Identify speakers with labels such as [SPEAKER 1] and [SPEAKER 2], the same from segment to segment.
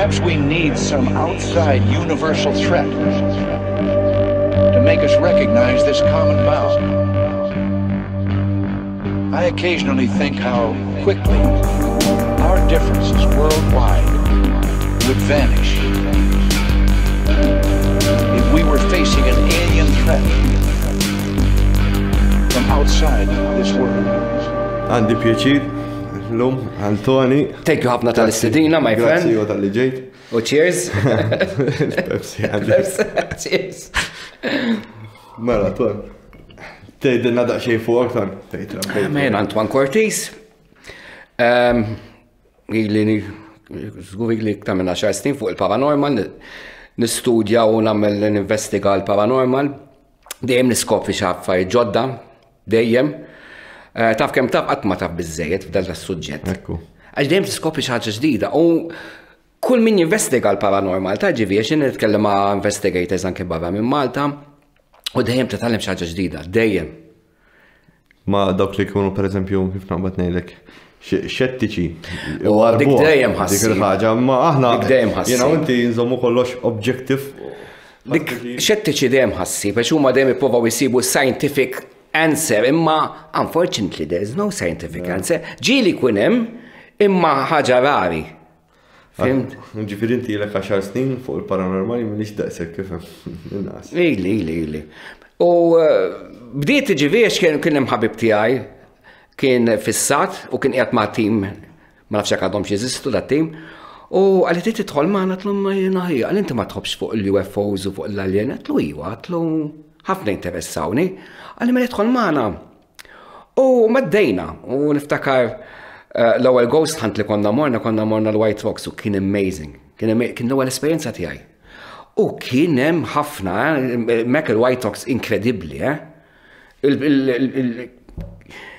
[SPEAKER 1] Perhaps we need some outside universal threat to make us recognize this common bond. I occasionally think how quickly our differences worldwide would vanish if we were facing an alien threat from outside this world.
[SPEAKER 2] Għandi pjaċir l-lum għal Tony.
[SPEAKER 3] Thank you ħafna tal-istedina, my friend.
[SPEAKER 2] Grazzi u tal-li ġejt.
[SPEAKER 3] U cheers.
[SPEAKER 2] Pepsi għandi.
[SPEAKER 3] Cheers.
[SPEAKER 2] Mela, Ton. Tgħidilna daqsxejn fuq Ton. Tgħid rabbejt.
[SPEAKER 3] Mejn Antoine Cortis. Ehm, ili żgur ili iktar minn 10 snin fuq il-paranormal, nistudja u nagħmel ninvestiga l-paranormal. Dejjem niskopri xi affarijiet ġodda, dejjem. Eh, taf kemm taf qatt ma taf biżejjed f'dan is-suġġett.
[SPEAKER 2] Ekku.
[SPEAKER 3] Għax dejjem tiskopri xi ħaġa ġdida u kull min jinvestiga l-paranormal ta' ġivi għax nitkellem ma' investigators anke barra minn Malta u dejjem titgħallem xi ħaġa ġdida, dejjem.
[SPEAKER 2] Ma dawk li jkunu pereżempju kif naqbad ngħidlek xettiċi.
[SPEAKER 3] U dik dejjem ħassi.
[SPEAKER 2] Dik il-ħaġa, ma aħna.
[SPEAKER 3] Dik dejjem ħassi.
[SPEAKER 2] Jiena inti nżommu kollox objective.
[SPEAKER 3] Dik xettiċi dejjem ħassi, biex huma dejjem ippruvaw jsibu scientific answer, imma unfortunately there is no scientific answer. Ġieli jkun hemm, imma ħaġa rari. Fimt?
[SPEAKER 2] Ah, ġifieri inti ilek 10 snin fuq il-paranormali minix daqshekk kif inqas.
[SPEAKER 3] Ili, ili, ili. U eh, bdiet ġifieri għax kien kien hemm ħabib tiegħi kien fissat u kien qiegħed ma' tim ma nafx jekk għadhom jeżistu dat tim. U għalli trid tidħol magħna tlu ma jiena ħija, għalli inti ma tħobbx fuq il-UFOs u fuq l-alien, għatlu iwa, għatlu ħafna interessawni, għalli ma tidħol magħna. U maddejna, u niftakar eh, l-ewwel ghost hunt li konna morna, konna morna l-White Rocks u kien amazing. Kien l-ewwel esperjenza tiegħi. U kien hemm ħafna, eh, mek il-White Rocks inkredibbli, eh?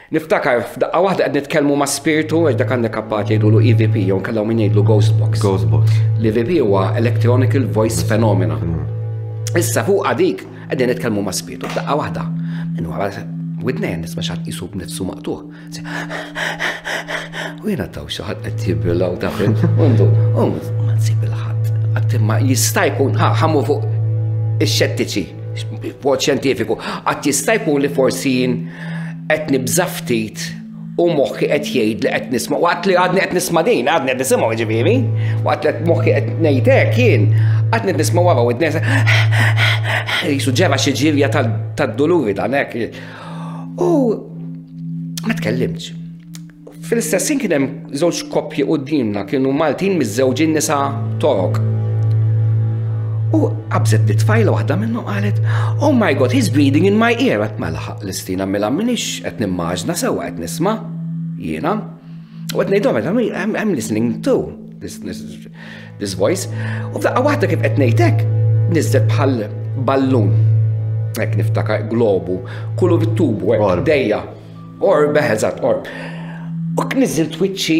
[SPEAKER 3] Niftakar f'daqqa waħda qed nitkellmu ma' spiritu għax dak għandek kapaċi jgħidulu EVP jew kellhom min jgħidlu Ghost Box.
[SPEAKER 2] Ghost Box.
[SPEAKER 3] L-EVP huwa Electronic Voice Phenomena. Issa fuq dik Qegħdin nitkellmu ma' spiritu f'daqqa waħda. Minn wara widnejn nisma' xi ħadd qisu b'nifsu maqtuħ. U jiena taw xi ħadd qed jibbilaw taf Undu, u ma nsib il-ħadd. Qatt imma jista' jkun ħamu fuq ix-xettiċi, b'mod xjentifiku, qatt jista' jkun li forsi jien qed nibża' ftit u moħħi qed jgħid li qed nisma' waqt li għadni qed nisma' din, għadni qed nisimgħu ġifieri, waqt li moħħi qed ngħid hekk jien, għadni qed nisma' wara u jisu ġera xi ġirja tad-duluri dan hekk. U ma tkellimtx. Fil-istess kien hemm żewġ koppji quddiemna kienu Maltin miżżewġin nisa Torok. U qabżet li tfajla waħda minnhom qalet, Oh my God, he's breathing in my ear. Għat mela ħaq l-istina mela minix qed nimmaġna sewwa qed nisma' jiena. U qed ngħidhom I'm, I'm listening to this, this, this voice. U f'daqqa waħda kif qed ngħidlek, niżlet bħal ballun. Hekk niftakar globu, kullu bit-tubu, dejja. Orb, eżatt, orb. U niżilt wiċċi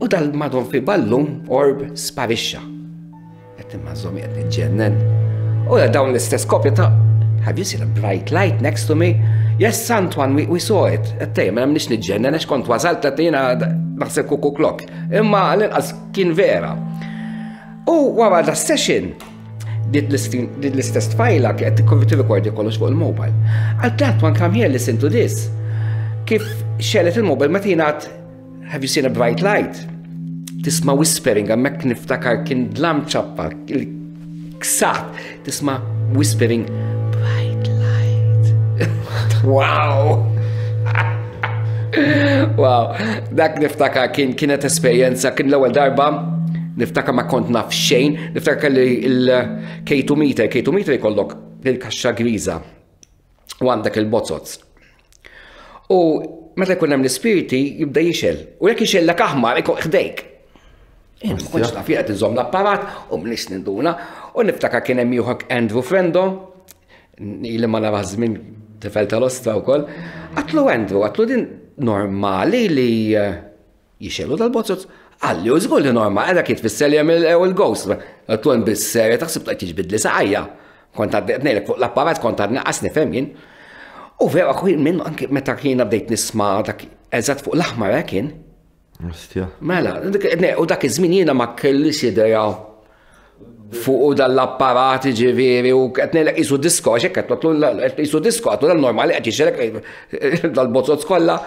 [SPEAKER 3] u dal-madon fi ballun orb sparixxa. Qed imma żommi qed niġġennen. U dawn l-istess kopja ta' Have you seen a bright light next to me? Yes, Antoine, we, we saw it. Għattej, ma nix niġġennen, għax kont wasalt għat jena naħseb kuku klok. Imma l-inqas kien vera. U wara da session, dit l-istess tfajla qed tirrekordi kollox fuq il-mobile. Għalt Antoine, come here, listen to this. Kif xelet il-mobile ma tingħad Have you seen a bright light? Tisma' whispering, hemmhekk niftakar kien dlam ċappa, il-ksat, tisma' whispering, bright light. wow! wow, dak niftakar kien kienet esperjenza, kien l-ewwel darba, niftakar ma kont naf xejn, niftakar kelli il-K2 meter, K2 meter jkollok il-kaxxa griża u għandek il-bozoz. U meta jkun hemm l-ispirti jibda jixel. U jekk jixellek aħmar ikun ħdejk. Ma kontx naf qed inżomm l-apparat u mniex ninduna. U niftakar kien hemm ieħor Andrew Frendo, ili ma nara żmien tifel tal-ostra wkoll. Għatlu Andrew, għatlu din normali li eh, Jixelu dal-bozzot, Għalli, u żgur li norma, għada kif tfisser li hemm il-ghost. Għattu hemm bis-serja taħseb qed jiġbidli saqajja. Kont għadni ngħidlek fuq l-apparat kont għadni qas nifhem jien. U vera minn anke meta kien bdejt nisma' dak eżatt fuq l-aħmar eh, kien.
[SPEAKER 2] Ostja.
[SPEAKER 3] Mela, u dak iż-żmien jiena ma kellix idea fuq u dal-apparat ġifieri u qed ngħidlek qisu disko għax hekk qed qisu disko għatlu dal-normali qed jixelek dal-bozzot kollha.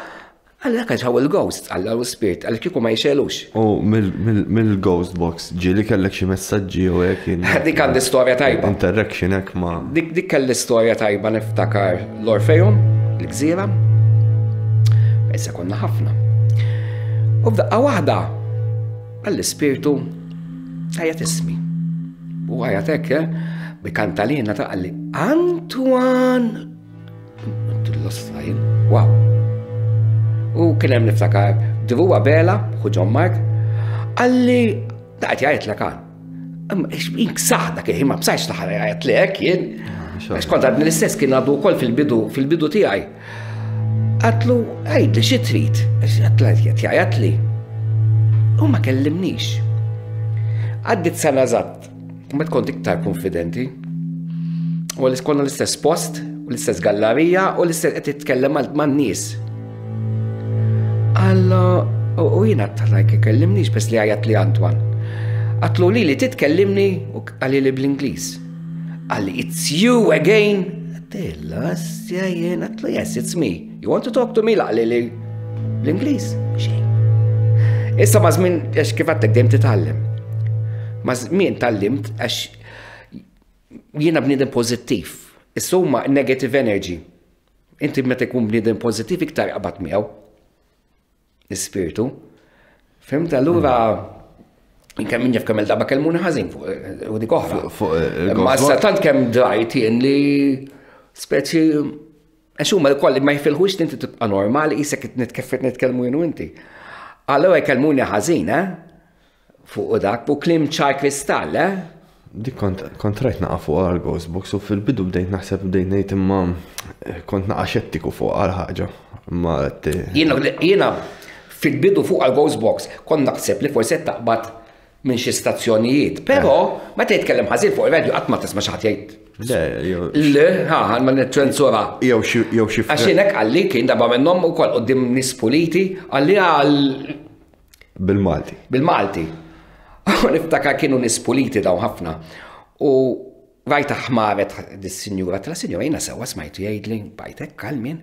[SPEAKER 3] Għalli dak għax il-ghost, għalla u spirit, għalli kieku ma jxelux.
[SPEAKER 2] U mill-ghost box ġieli kellek xi messaġġi u hekk.
[SPEAKER 3] Dik għandi storja tajba.
[SPEAKER 2] Interaction hekk ma.
[SPEAKER 3] Dik dik kelli storja tajba niftakar l-Orfeum, l-gżira. Issa konna ħafna. U f'daqqa waħda għall-ispirtu għajat ismi. U għajat hekk, eh, bi kantalina ta' għalli Antoine L-ostrajn, wow. U kien hemm niftakar Drew Abela, ħu John Mark, għalli daqt jgħid l għan. Inksaħ dak il-ħin ma bsajx taħar jgħid lek jien. Għax kont għadni l-istess kien għadu wkoll fil-bidu, fil-bidu tiegħi. Għatlu, għidli xi trid, għatlu jgħid li. U ma kellimnix. Għaddit sena eżatt, Mbagħad kont iktar konfidenti. U għal konna l-istess post, u l-istess gallerija, u l-istess qed titkellem man-nies. Alla, u jiena tal-like ikellimnix bes li għajat li Antwan. Għatlu li li titkellimni u għalli li bl-Ingliż. Għalli, it's you again. Għattilla, jien, għatlu, yes, it's me. You want to talk to me? Laqli li bl-Ingliż. Xejn. Issa ma' żmien għax kif għattek dejjem titgħallem. Ma' żmien tgħallimt għax jiena bniedem pożittiv. Issa huma negative energy. Inti meta jkun bniedem pożittiv iktar qabad miegħu. L-ispirtu. Fimt allura kemm min jaf kemm il-darba kellmuni ħażin fuq eh, u dik oħra. Eh, Ma sa tant kemm drajt jien li speċi Għax huma lkoll ma jifilħux li inti tibqa' normali qisek qed nitkeffet nitkellmu jien u inti. Allura jkellmuni ħażin, eh? Fuq dak, u kliem ċar kristall, eh?
[SPEAKER 2] Dik kont kont rajt naqa' fuq għal Ghost Box u fil-bidu bdejt naħseb bdejt ngħid imma eh, kont naqa' xettiku fuq għal ħaġa. Imma
[SPEAKER 3] Jiena jiena fil-bidu fuq għal Ghost Box kont naħseb li forsi qed taqbad minn xi stazzjonijiet, però meta jitkellem ħażin fuq ir-radio qatt ma tisma' xi ħadd jgħid.
[SPEAKER 2] Le, jew.
[SPEAKER 3] Le, ha, ma niċċensura.
[SPEAKER 2] Jew xi jew xi.
[SPEAKER 3] Għax jien hekk qalli kien darba minnhom ukoll quddiem nies puliti, qalli għal
[SPEAKER 2] Bil-Malti.
[SPEAKER 3] Bil-Malti. U niftakar kienu nies puliti dawn ħafna. U rajta ħmaret dis-sinjura, tla sinjura jiena sewwa smajtu jgħidli, bajtek kalmin.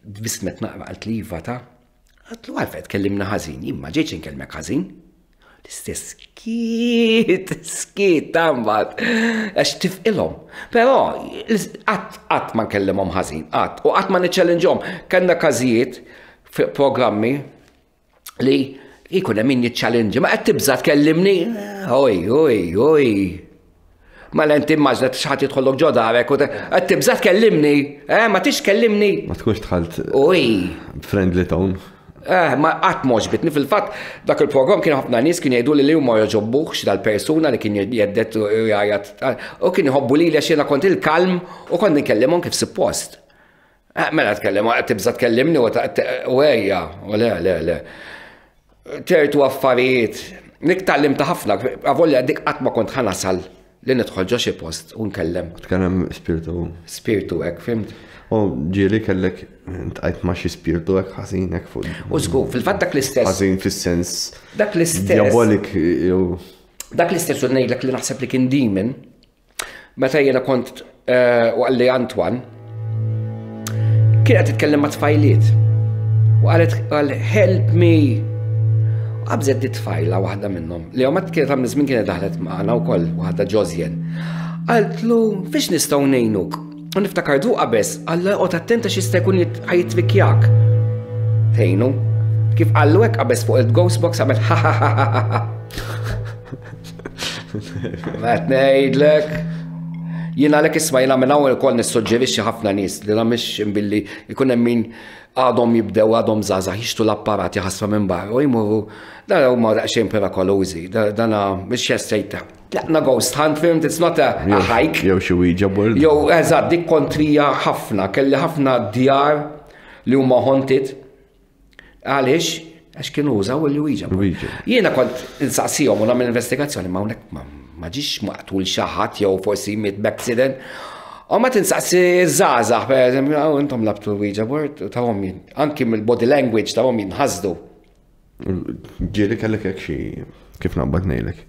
[SPEAKER 3] Bismet naqra qalt li iva ta' Għadtlu għalfejn tkellimna ħażin, jien ma ġejtx inkellmek ħażin. L-istess skiet, skiet tambad, għax tifqilhom. Però qatt qatt ma nkellimhom ħażin, qatt, u qatt ma niċċellinġhom. Kellna każijiet fi programmi li jkun hemm min jiċċallenġi, ma qed tibża' tkellimni, oj, oj, oj. Mela inti immaġna xi ħadd jidħollok ġo darek u qed tibża' tkellimni, eh, ma tix tkellimni.
[SPEAKER 2] Ma tkunx dħalt
[SPEAKER 3] Uj.
[SPEAKER 2] Friendly tone.
[SPEAKER 3] Eh, ma qatt m'għoġbitni fil-fatt dak il-programm kien ħafna nies kien jgħidu li huma jogħġobbuhx dal-persuna li kien jeddet u jgħajjat u kien jħobbu lili għax jiena kont il-kalm u kont nkellimhom kif suppost. Eh, mela tkellem, tibża tkellimni u ejja, u le, le, le. ċertu affarijiet, nik tallim ta' ħafna, avolja dik qatt ma kont ħanasal li nidħol ġo xi post u nkellem.
[SPEAKER 2] Tkellem spiritu.
[SPEAKER 3] Spiritu hekk, fimt?
[SPEAKER 2] U ġieli kellek tqajt ma' xi spiritu hekk ħażin hekk fuq.
[SPEAKER 3] U żgur, fil-fatt dak l-istess.
[SPEAKER 2] Ħażin fis-sens.
[SPEAKER 3] Dak l-istess.
[SPEAKER 2] Diabolik jew.
[SPEAKER 3] Dak l-istess u ngħidlek li naħseb li kien demon. Meta jiena kont eh, u qalli Antoine, kien qed titkellem ma' tfajliet. U qalet qal help me. U qabżet di tfajla waħda minnhom li għomat kienet għamil żmien kienet daħlet magħna wkoll waħda Josjen. Qaltlu fiex nistgħu ngħinuk? U niftakar du qabeż, Alla qgħod attent għax jista' jkun ħajitvikjak. Tgħinu. Kif qallu hekk qabeż fuq il-ghost box għamel ha ha ha ha ha. Ma ngħidlek. Jien għalhekk isma' jiena minn hawn ukoll nissuġġerixxi ħafna nies li mhix imbilli jkun hemm min għadhom jibdew għadhom żgħażagħ jixtru l-apparat jaħasra minn barra u jmorru dan huma daqsxejn perikolużi, dan mhix jessejt Tlaqna ghost hunt, fimt, it's not a, a hike.
[SPEAKER 2] Jew xi Ouija board.
[SPEAKER 3] Jew eżatt, dik kontrija ħafna, kelli ħafna djar li huma haunted. Għaliex? Għax kienu użaw il-Ouija board. Jiena kont insaqsihom u nagħmel investigazzjoni ma hawnhekk ma ġiex maqtul xi ħadd jew forsi miet b'accident. U ma tinsaqsi żgħażagħ, per eżempju, intom labtu l-Ouija board, tawhom anki mill-body language tawhom jinħasdu.
[SPEAKER 2] Ġieli kellek hekk xi kif naqbad ngħidlek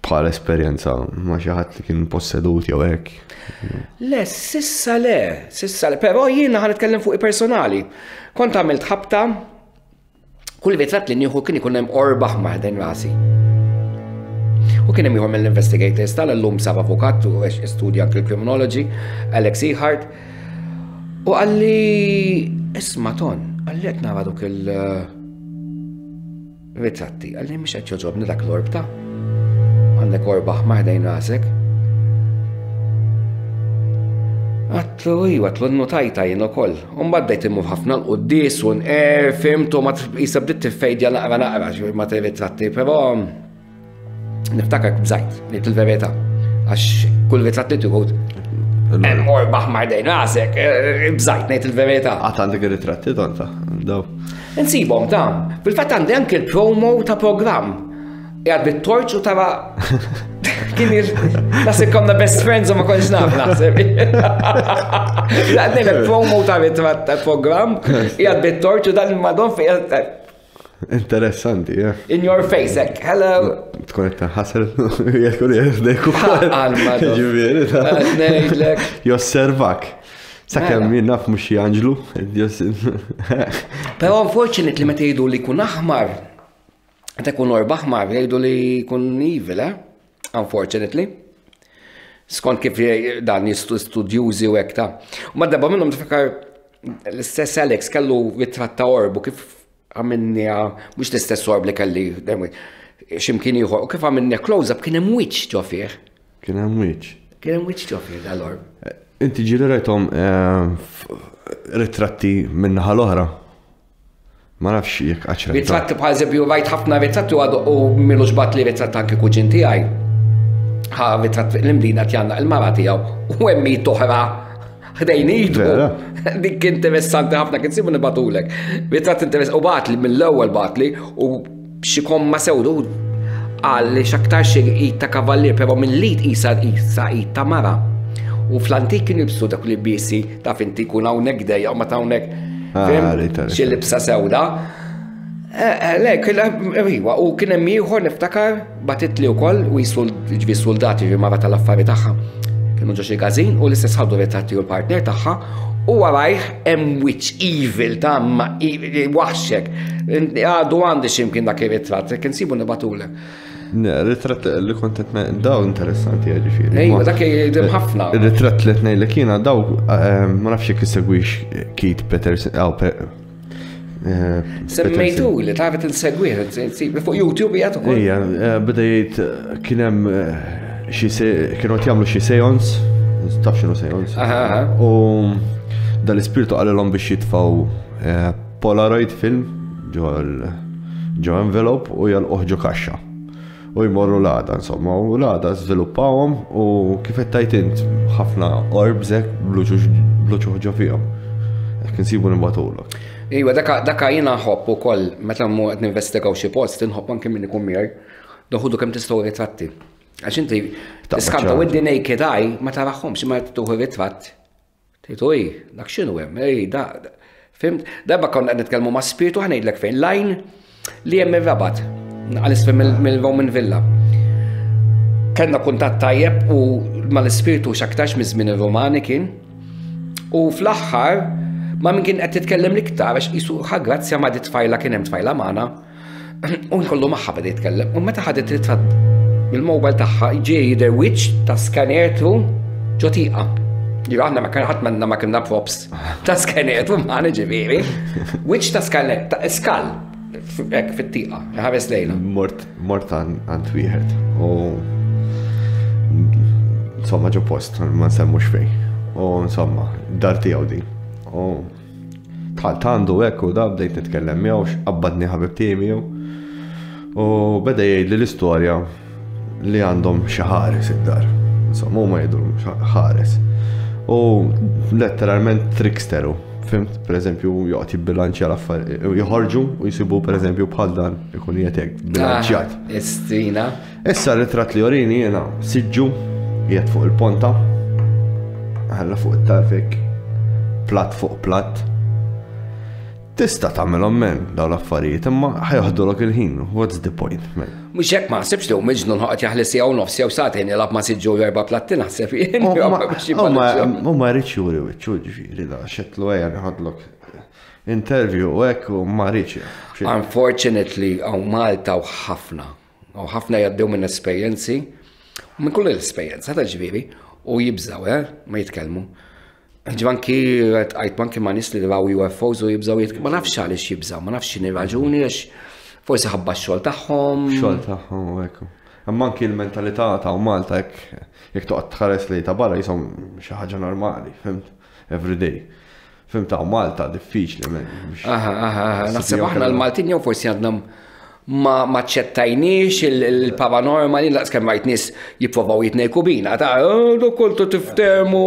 [SPEAKER 2] bħal esperjenza ma' xi ħadd li kien possedut jew hekk.
[SPEAKER 3] Le, sissa le, sissa le, però jiena ħa nitkellem fuq personali. Kont għamilt ħabta kull ritratt li nieħu kien ikun hemm orbaħ ma' ħdejn rasi. U kien hemm ieħor mill-investigators tal-illum sab avukat u studja anke l-criminology, Alex Ehart. U qalli isma' ton, qalli qed nara dawk il- ritratti, qalli mhux qed joġobni dak l-orb ta' għandek orb aħmar ħdejn rasek. Għatlu iwa, għatlu notajta jien ukoll. U mbagħad bdejt immur ħafna l-quddies u nqer, fimtu ma qisha bdiet tifejdja naqra naqra ma ritratti, però Niftakar bżajt, ngħid il-verità. Għax kull ritratt li tieħu hemm orba aħmar dejn rasek, eh, bżajt ngħid il-verità.
[SPEAKER 2] Għad għandek ir-ritratti tonta, daw.
[SPEAKER 3] Insibhom ta' fil-fatt għandi anke l-promo ta' programm. Jgħad bit-torċ u tara kien il nasib konna best friends u ma konx naf naħseb. Għadni promo ta' ritratt ta' programm, jgħad bit-torċ u dan il-madon fi
[SPEAKER 2] Interessanti, yeah.
[SPEAKER 3] In your face, ek, hello.
[SPEAKER 2] Tkun qed tinħasel, jekk jekk ukoll.
[SPEAKER 3] Għalma.
[SPEAKER 2] Ġifieri.
[SPEAKER 3] Ngħidlek.
[SPEAKER 2] Josservak. Sakemm mela. jien naf mhux xi anġlu.
[SPEAKER 3] Però unfortunately meta jgħidu li jkun aħmar, meta jkun orb aħmar, jgħidu li jkun evil, eh? Unfortunately. Skont kif dan studjużi u hekk ta' U ma darba minnhom tifakar l-istess Alex kellu ritratt ta' orbu kif għamilniha mhux l-istess orb li kelli x'imkien ieħor u kif għamilniha close up kien hemm wiċċ ġo fih.
[SPEAKER 2] Kien hemm wiċċ.
[SPEAKER 3] Kien hemm wiċċ ġo fih dal-orb.
[SPEAKER 2] Eh, inti ġieli rajthom eh, ritratti min-naħa l-oħra? Ma nafx jekk għax rajthom.
[SPEAKER 3] Ritratti bħal eżempju rajt ħafna ritratti u għadu u milux bat li ritratt anke kuġin tiegħi. Ħa ritratt l-imdina tjanna il-mara tiegħu u hemm toħra ħdejn idu. Dik interessanti ħafna kien sibu nibatulek. Ritratt interessanti u batli mill-ewwel batli u xi komma sewdu qal li x'aktar xi id ta' kavallier, però mill-id qisha qisha id ta' mara. U fl-antik kienu jibsu dak li bisi taf inti jkun hawnhekk dejja u meta hawnhekk
[SPEAKER 2] ah,
[SPEAKER 3] xi libsa sewda. Eh, eh, le, eh, iwa, u kien hemm ieħor niftakar batitli wkoll u ġvi soldati ġvi mara tal-affari tagħha. Kienu ġo xi każin u l-istess ħadu ritratti u l-partner tagħha u warajh hemm witch evil ta' ma waħxek. Għadu għandi x'imkien dak ir-ritratt, kien sibu nibatulek.
[SPEAKER 2] Ne, ritratt li kont qed daw interessanti ġifieri.
[SPEAKER 3] Ejwa, dak jgħidem ħafna.
[SPEAKER 2] Ir-ritratt li qed ngħidlek jiena daw eh, ma nafx jekk isegwix Keith Peterson,
[SPEAKER 3] Eh, Semmejtu li taf insegwih, fuq YouTube jgħat ukoll.
[SPEAKER 2] Ejja, eh, beda jgħid eh, kien hemm xi kienu qed jagħmlu xi seance, taf x'inhu seance. U dal-ispirtu qalilhom biex jitfgħu Polaroid film ġo envelope u jalquh ġo kaxxa. U jmorru l-għada, insomma, u l-għada żviluppawhom u kif qed tgħid int ħafna orbs hekk bluċuħ ġo fihom. Hekk insibu nibgħatulok.
[SPEAKER 3] Iwa, daka, daka jiena nħobb ukoll meta mmur qed ninvestigaw xi post, inħobb anke min ikun miegħi, noħodu kemm tistgħu ritratti. Għax inti tiskanta with the naked eye ma taraħhomx imma tuħu ritratt. Tgħid oj, dak x'inhu hemm, ej, da. Fimt? Darba konna qed nitkellmu ma' spiritu ħa ngħidlek fejn, lajn li hemm ir-Rabat, għal isfel mill-Roman Villa. Kellna kuntatt tajjeb u mal-ispirtu x'aktarx miż-żmien ir-Rumani kien. U fl-aħħar ma' min kien qed titkellem l-iktar għax qisu ħa grazzja ma' di tfajla kien hemm tfajla magħna. U nkollu magħha beda jitkellem. U meta ħadet ritratt mill-mobile tagħha ġie jidher wiċċ ta' skenetu ġo tieqa. Ġifieri aħna ma kien ħadd manna ma kienna props ta' skenetu magħna ġifieri. Wiċċ ta' skenet ta' iskal hekk fit-tieqa, ħares lejna.
[SPEAKER 2] Mort mort għand wieħed u insomma ġo post ma nsemmux fejn. U insomma, dar tiegħu din. U Dħalt għandu hekk u da bdejt nitkellem miegħu x'qabbadni ħabib tiegħi miegħu. U beda jgħidli l-istorja li għandhom xi ħares id-dar. Insomma, huma jgħidu ħares. U letteralment tricksteru. Fimt, per eżempju, joqgħod jibbilanċja l-affarijiet, joħorġu u jsibu per eżempju bħal dan ikun qiegħed hekk bilanċjat.
[SPEAKER 3] Ah, Istina.
[SPEAKER 2] Issa r-ritratt li jorini jiena siġġu qiegħed fuq il-ponta, ħalla fuq it-tarfek, platt fuq platt. Tista' tagħmelhom men dawn l-affarijiet, imma ħa joħdulok il-ħin. What's the point, man?
[SPEAKER 3] Mhux hekk ma ħsibx li hu miġnun ħaqgħod jaħli siegħa u nofs jew sagħtejn jilgħab ma' siġġu u erba' platti naħseb jien.
[SPEAKER 2] U ma rridx juri wiċċu ġifieri da xetlu ejja nħadlok interview u hekk u ma rridx.
[SPEAKER 3] Unfortunately hawn Malta u ħafna. U ħafna jgħaddew minn esperjenzi, minn kull l-esperjenza ta' ġifieri, u jibżaw, eh, ma jitkellmu. Ġvanki għajt anki ma' nies li raw UFOs u jibżaw jitk, ma nafx għaliex jibżaw, ma nafx x'inhi raġuni għax forsi ħabba x-xogħol tagħhom.
[SPEAKER 2] Xogħol tagħhom u hekk. Imma anki l-mentalità ta' Malta jekk jekk toqgħod tħares li ta' barra jisom xi ħaġa normali, fimt? Every day. Fim ta' Malta diffiċli men.
[SPEAKER 3] Aha, aha, aha. Naħseb aħna l-Maltin jew forsi għadna ma ċettajniex il-paranormali, laqs kemm rajt nies jipprovaw jitnejku bina, ta' oh, do kultu tiftemu.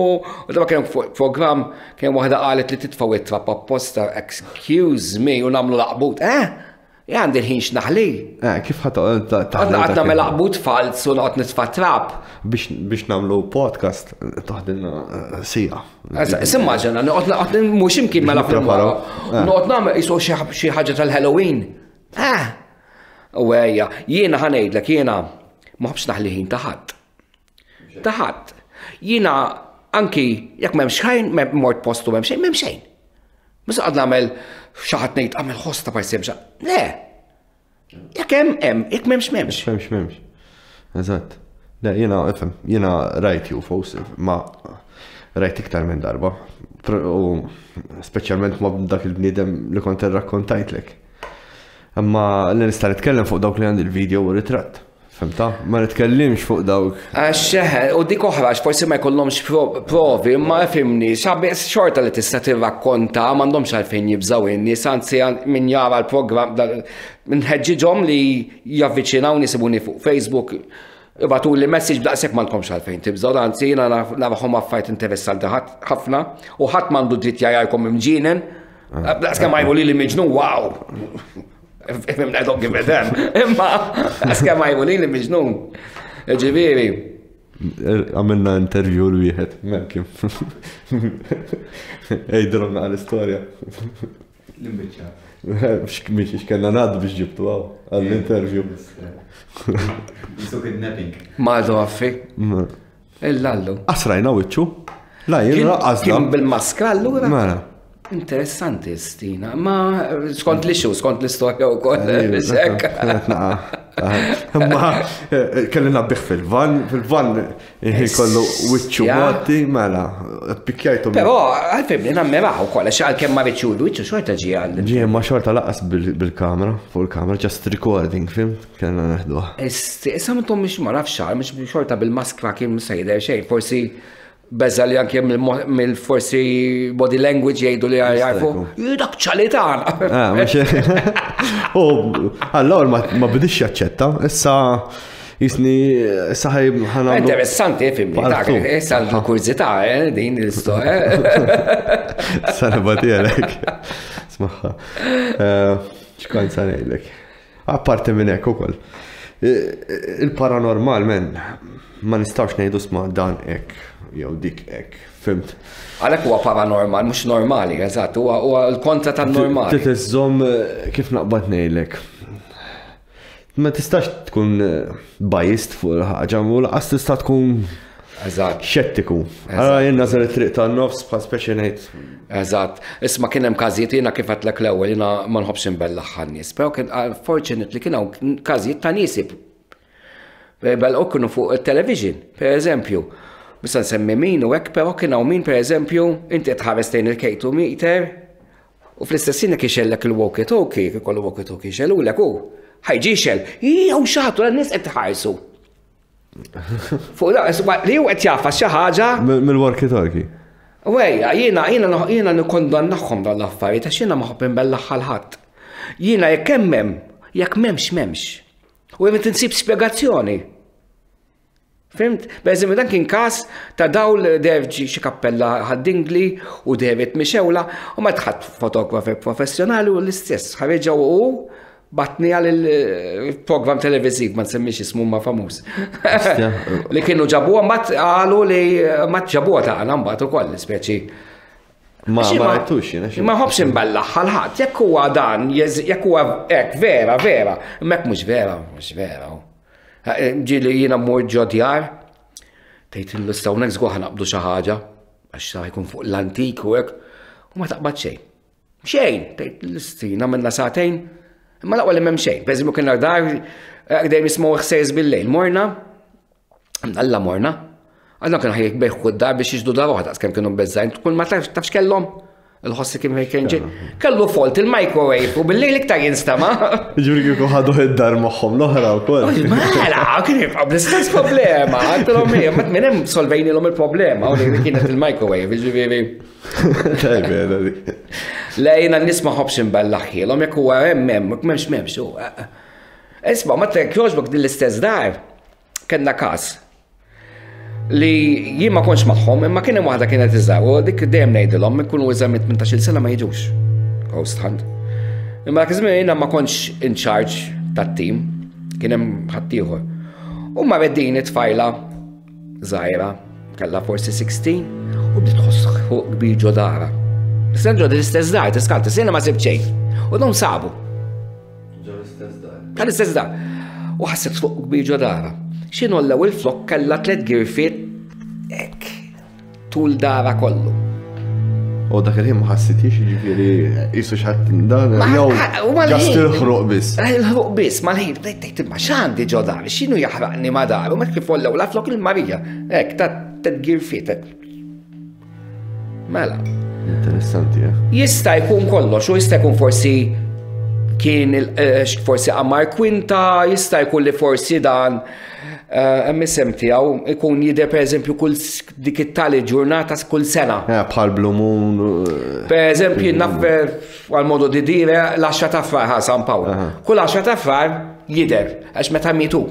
[SPEAKER 3] U da kien program kien waħda qalet li titfgħu it-trap apposta, excuse me, u nagħmlu laqbut, eh? Ja għandi l-ħin x'naħli.
[SPEAKER 2] Eh, kif ħadd
[SPEAKER 3] taħli? Għad nagħmel laqbut falz u noqgħod nitfa' trap.
[SPEAKER 2] Biex nagħmlu podcast taħdilna eh, sija.
[SPEAKER 3] Simmaġina, noqgħod noqgħod mhux imkien mela fil-wara. Eh. Noqgħod nagħmel qisu xi ħaġa tal-Halloween. Eh! U ejja, jiena ħa ngħidlek jiena ma ħobx naħli ħin ta' ħadd. Ta' ħadd. Jiena anki jekk m'hemm xejn, mort postu m'hemm xejn, m'hemm xejn. Mhux qed nagħmel xi ħadd ngħid għamel ħoss ta' parsi hemm Le. Jekk hemm hemm, jekk m'hemmx m'hemmx.
[SPEAKER 2] M'hemmx m'hemmx. Eżatt. Le, jiena ifhem, jiena rajt UFOs, ma rajt iktar minn darba. U speċjalment ma dak il-bniedem li kont irrakkontajtlek. Imma li nista' nitkellem fuq dawk li għandi l-video u ritratt. Fimta? Ma nitkellimx fuq dawk.
[SPEAKER 3] Għax, eh, u dik oħra, għax forsi ma jkollhomx provi, imma fimni, xabi xorta li tista' tirrakkonta, m'għandhomx għalfejn jibżaw in-nies, anzi min jara l-programm, nħeġġiġhom li javviċinawni sibuni fuq Facebook, ibatu li message b'daqshekk m'għandkomx għalfejn tibżaw, anzi jiena narahom affarijiet interessanti ħafna u ħadd m'għandu dritt jgħajjarkom imġienen. Ah. Daqs kemm għajmu li li miġnun, wow! I don't give a damn. Imma, għaska ma jmuni li miġnun. Ġiviri.
[SPEAKER 2] Għamilna interview l-wieħed, merkim. Ejdilhom naqra l-istorja.
[SPEAKER 4] L-imbiċċa.
[SPEAKER 2] Biex kellna ngħaddu biex ġibtu għaw għall-interview.
[SPEAKER 4] Jisu kidnapping.
[SPEAKER 3] Ma għaffi. Illallu.
[SPEAKER 2] Asrajna wiċċu. La, jien raqqas.
[SPEAKER 3] Kien bil-maskra allura?
[SPEAKER 2] Mela.
[SPEAKER 3] Interessanti, Stina. Ma skont li xu, skont l-istorja u koll.
[SPEAKER 2] Ma eh, kelli nabbiħ fil-van, fil-van eh, kollu wiċċu moti, mela, pikjajtu.
[SPEAKER 3] Pero, għalfejn li nammiraw ukoll, għax għalkemm ma riċċu wiċċu xorta ġie għal.
[SPEAKER 2] Ġie, ma xorta laqas bil-kamera, fuq il-kamera, just recording, fim? Kellna neħduha.
[SPEAKER 3] Issa intom mhux ma nafx xar, mhux xorta bil-maskra kien mhux se jidher xejn, forsi beża li anke mill forsi body language jgħidu li jgħarfu, dak ċali tagħna.
[SPEAKER 2] Ah, u allora ma bidix jaċċetta, issa jisni issa ħaj
[SPEAKER 3] ħana. Interessanti, fimni, dak, issa l-kurzità, eh, din l-istorja.
[SPEAKER 2] Sarba tiegħek. Smaħħa. Eh, x'kont sa ngħidlek? Apparti minn hekk ukoll. Il-paranormal men ma nistgħux ngħidu sma dan hekk jew dik hekk, fimt?
[SPEAKER 3] Għalhekk huwa paranormal, mhux normali, eżatt, huwa l-kontra tan-normali.
[SPEAKER 2] Trid iżżomm eh, kif naqbad ngħidlek. Ma tistax tkun eh, biased fuq il-ħaġa, u laqas tista' tkun
[SPEAKER 3] Eżatt.
[SPEAKER 2] Xettiku. Allora jien nażel it-triq tan-nofs bħal speċi ngħid.
[SPEAKER 3] Eżatt. Isma' kien hemm każijiet jiena kif għedtlek l-ewwel jiena ma nħobbx inbellaħ għan-nies, però kien fortunately kien hawn każijiet ta' nies belqu kienu fuq it-television, per eżempju. Mista nsemmi min u hekk, però kien hawn min per eżempju inti qed tħares lejn il-K2 meter u fl-istess ħin jekk ixellek il-walkie-talkie, jekk ikollu walkie-talkie jxellulek hu, ħajġi jxell, jew xi ħadd u n-nies qed iħarsu. Fuq da, li hu qed jafa xi ħaġa.
[SPEAKER 2] Mill-walkie talkie.
[SPEAKER 3] Wejja, jiena jiena jiena nikkondannahom dawn l-affarijiet għax jiena ma ħobb inbellaħ ħadd. Jiena jekk hemm hemm, jekk m'hemmx m'hemmx. U jien tinsib spjegazzjoni. Fimt? Per eżempju, dan kien każ ta' dawl derġi xi kappella ħad-dingli u David Mixewla u ma tħadd fotografer professjonali u l-istess ħareġa u Batni għal il-program televiziv, ma nsemmix ismu ma famuż. Li kienu ġabuha, mat qalu li mat ġabuha ta' għana mbagħad ukoll, speċi.
[SPEAKER 2] Ma ma rajtux jiena
[SPEAKER 3] xi. Ma ħobbx imbellaħ għal ħadd, jekk huwa dan, jekk huwa hekk vera, vera, imma hekk mhux vera, mhux vera. Eh, ġieli jiena mmur ġo djar, tgħid il-lista hawnhekk żgur ħanaqbdu xi ħaġa, għax sa jkun fuq l-antik u hekk, u ma taqbad xejn. Xejn, tgħid l-istina minna sagħtejn, imma l-aqwa li m'hemm xejn. Pereżempju kien dar eh, dejjem jismgħu ħsejs bil-lejl, morna, Alla morna. Għadna kienu ħajjek beħku d-dar biex jiġdu dar oħra, kemm kienu bezzajn, tkun ma tafx kellhom. Il-ħossi kien fejn kien ġej. Kellu folt il-microwave u bil-lejl iktar jinstama.
[SPEAKER 2] Ġifieri kieku ħadu id-dar magħhom l-oħra wkoll.
[SPEAKER 3] Mela, kien jibqa' bl-istess problema. Għandhom hija, ma minn hemm solvejnilhom il-problema u li kienet il-microwave, ġifieri. Le jiena n-nies ma ħobbx imbellaħħilhom jekk huwa hemm hemm, m'hemmx m'hemmx. Isma' ma tek jogħġbok din l-istess dar. Kellna każ li jien ma kontx magħhom, imma kien hemm waħda kienet iżgħar u dik dejjem ngħidilhom ikunu iżgħar minn 18-il sena ma jiġux ghost hunt. Imma dak iż-żmien jiena ma kontx in charge tat-tim, kien hemm ħaddieħor. U ma din it-tfajla żgħira, kellha forsi 16, u bdiet tħoss fuq kbir ġo dara. Issa ġo l-istess dar, tiskalta, sena ma sibt xejn. U dawn sabu.
[SPEAKER 2] Ġo l-istess dar.
[SPEAKER 3] Ġo l-istess dar. U ħasset fuq kbir ġo dara. X'inhu l-ewwel flok kellha tliet girfiet hekk tul dara kollu.
[SPEAKER 2] U dak il-ħin ma ħassitix ġifieri qisu x'ħadd dan jew ġast il-ħruq biss.
[SPEAKER 3] Il-ħruq biss, mal-ħin bdejt tgħid imma x'għandi ġo dar, x'inhu jaħraqni ma dar, u meta kif ollew la flok il-Marija, hekk ta' tliet girfiet hekk. Mela.
[SPEAKER 2] Interessanti, eh?
[SPEAKER 3] Jista' jkun kollox, u jista' jkun forsi kien eh, forsi Amar Kwinta, jista' jkun li forsi dan eh, hemm isem tiegħu ikun jidher pereżempju kull dik it-tali ġurnata kull sena.
[SPEAKER 2] Eh, bħal Blue Moon.
[SPEAKER 3] Pereżempju naf għal modu di dire l-10 ta' frar San Pawl. Kull 10 ta' frar jidher għax meta mietu.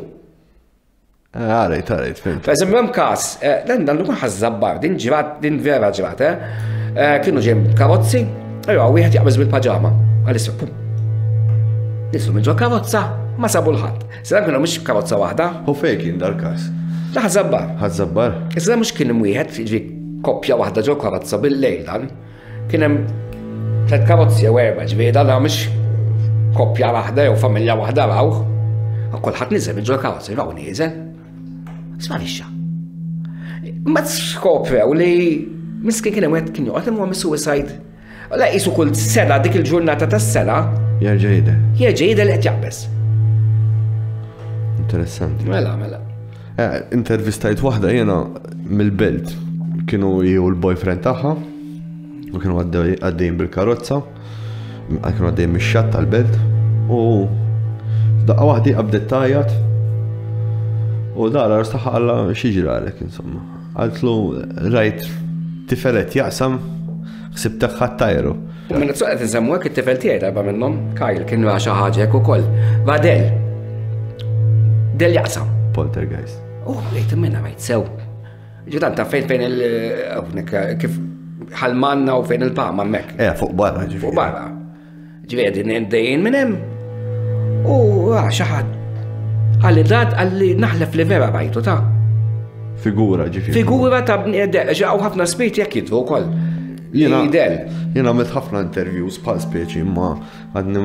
[SPEAKER 2] Eh, għarajt, għarajt,
[SPEAKER 3] fim. Per eżempju, hemm każ, eh, dan dan l ħażabbar, din ġrat, din vera ġrat, eh? Kienu ġejn karozzi, ejwa, wieħed jaqbeż bil-paġama. Għalissa, pum. Nislu minn ġo karozza, ma sabu l-ħadd. Se dan kienu mhux karozza waħda.
[SPEAKER 2] U fejn kien dal-każ?
[SPEAKER 3] Da ħażabbar.
[SPEAKER 2] Ħażabbar.
[SPEAKER 3] Issa mhux kien wieħed, ġi koppja waħda ġo karozza bil-lejl dan. Kien hemm tliet karozzi jew erba' ġifieri dan mhux koppja waħda jew familja waħda rawh. Kulħadd niżel minn ġol karozzi, raw nieżel. Sparixxa. Ma skoprew li miskin kien hemm wieħed kien joqgħod imma mis-suicide. La qisu kull sena dik il-ġurnata tas-sena.
[SPEAKER 2] Jerġa' jidher.
[SPEAKER 3] Jerġa' jidher li qed jaqbeż.
[SPEAKER 2] Interessanti.
[SPEAKER 3] Mela, mela.
[SPEAKER 2] Eh, intervistajt waħda jiena mill-belt kienu ju l-boyfriend tagħha u kienu għaddejjin bil-karozza, kienu għaddejjin mix-xatt tal-belt u f'daqqa waħda qabdet tajat u dara tagħha qalla xi ġralek insomma. Qaltlu rajt tifel qed jaqsam ħsibtek ħadd tajru.
[SPEAKER 3] U minn qed insemmu hekk it-tifel tiegħi darba minnhom, Kyle kien ra xi ħaġa hekk ukoll. Va del. Del jaqsam.
[SPEAKER 2] Poltergeist.
[SPEAKER 3] U għalejt minna rajt sew. Ġidan ta' fejn fejn il kif ħalmanna u fejn il-pama hemmhekk.
[SPEAKER 2] Eh, fuq barra ġifieri.
[SPEAKER 3] Fuq barra. Ġifieri qegħdin dejjin minn hemm. U ah, xi ħadd għalli dad għalli naħlef li vera rajtu ta'
[SPEAKER 2] Figura ġifieri.
[SPEAKER 3] Figura ta' bniedem, ġaw ħafna spirti jekk jidru wkoll.
[SPEAKER 2] Jiena jiena għamilt ħafna interviews bħal speċi imma għadni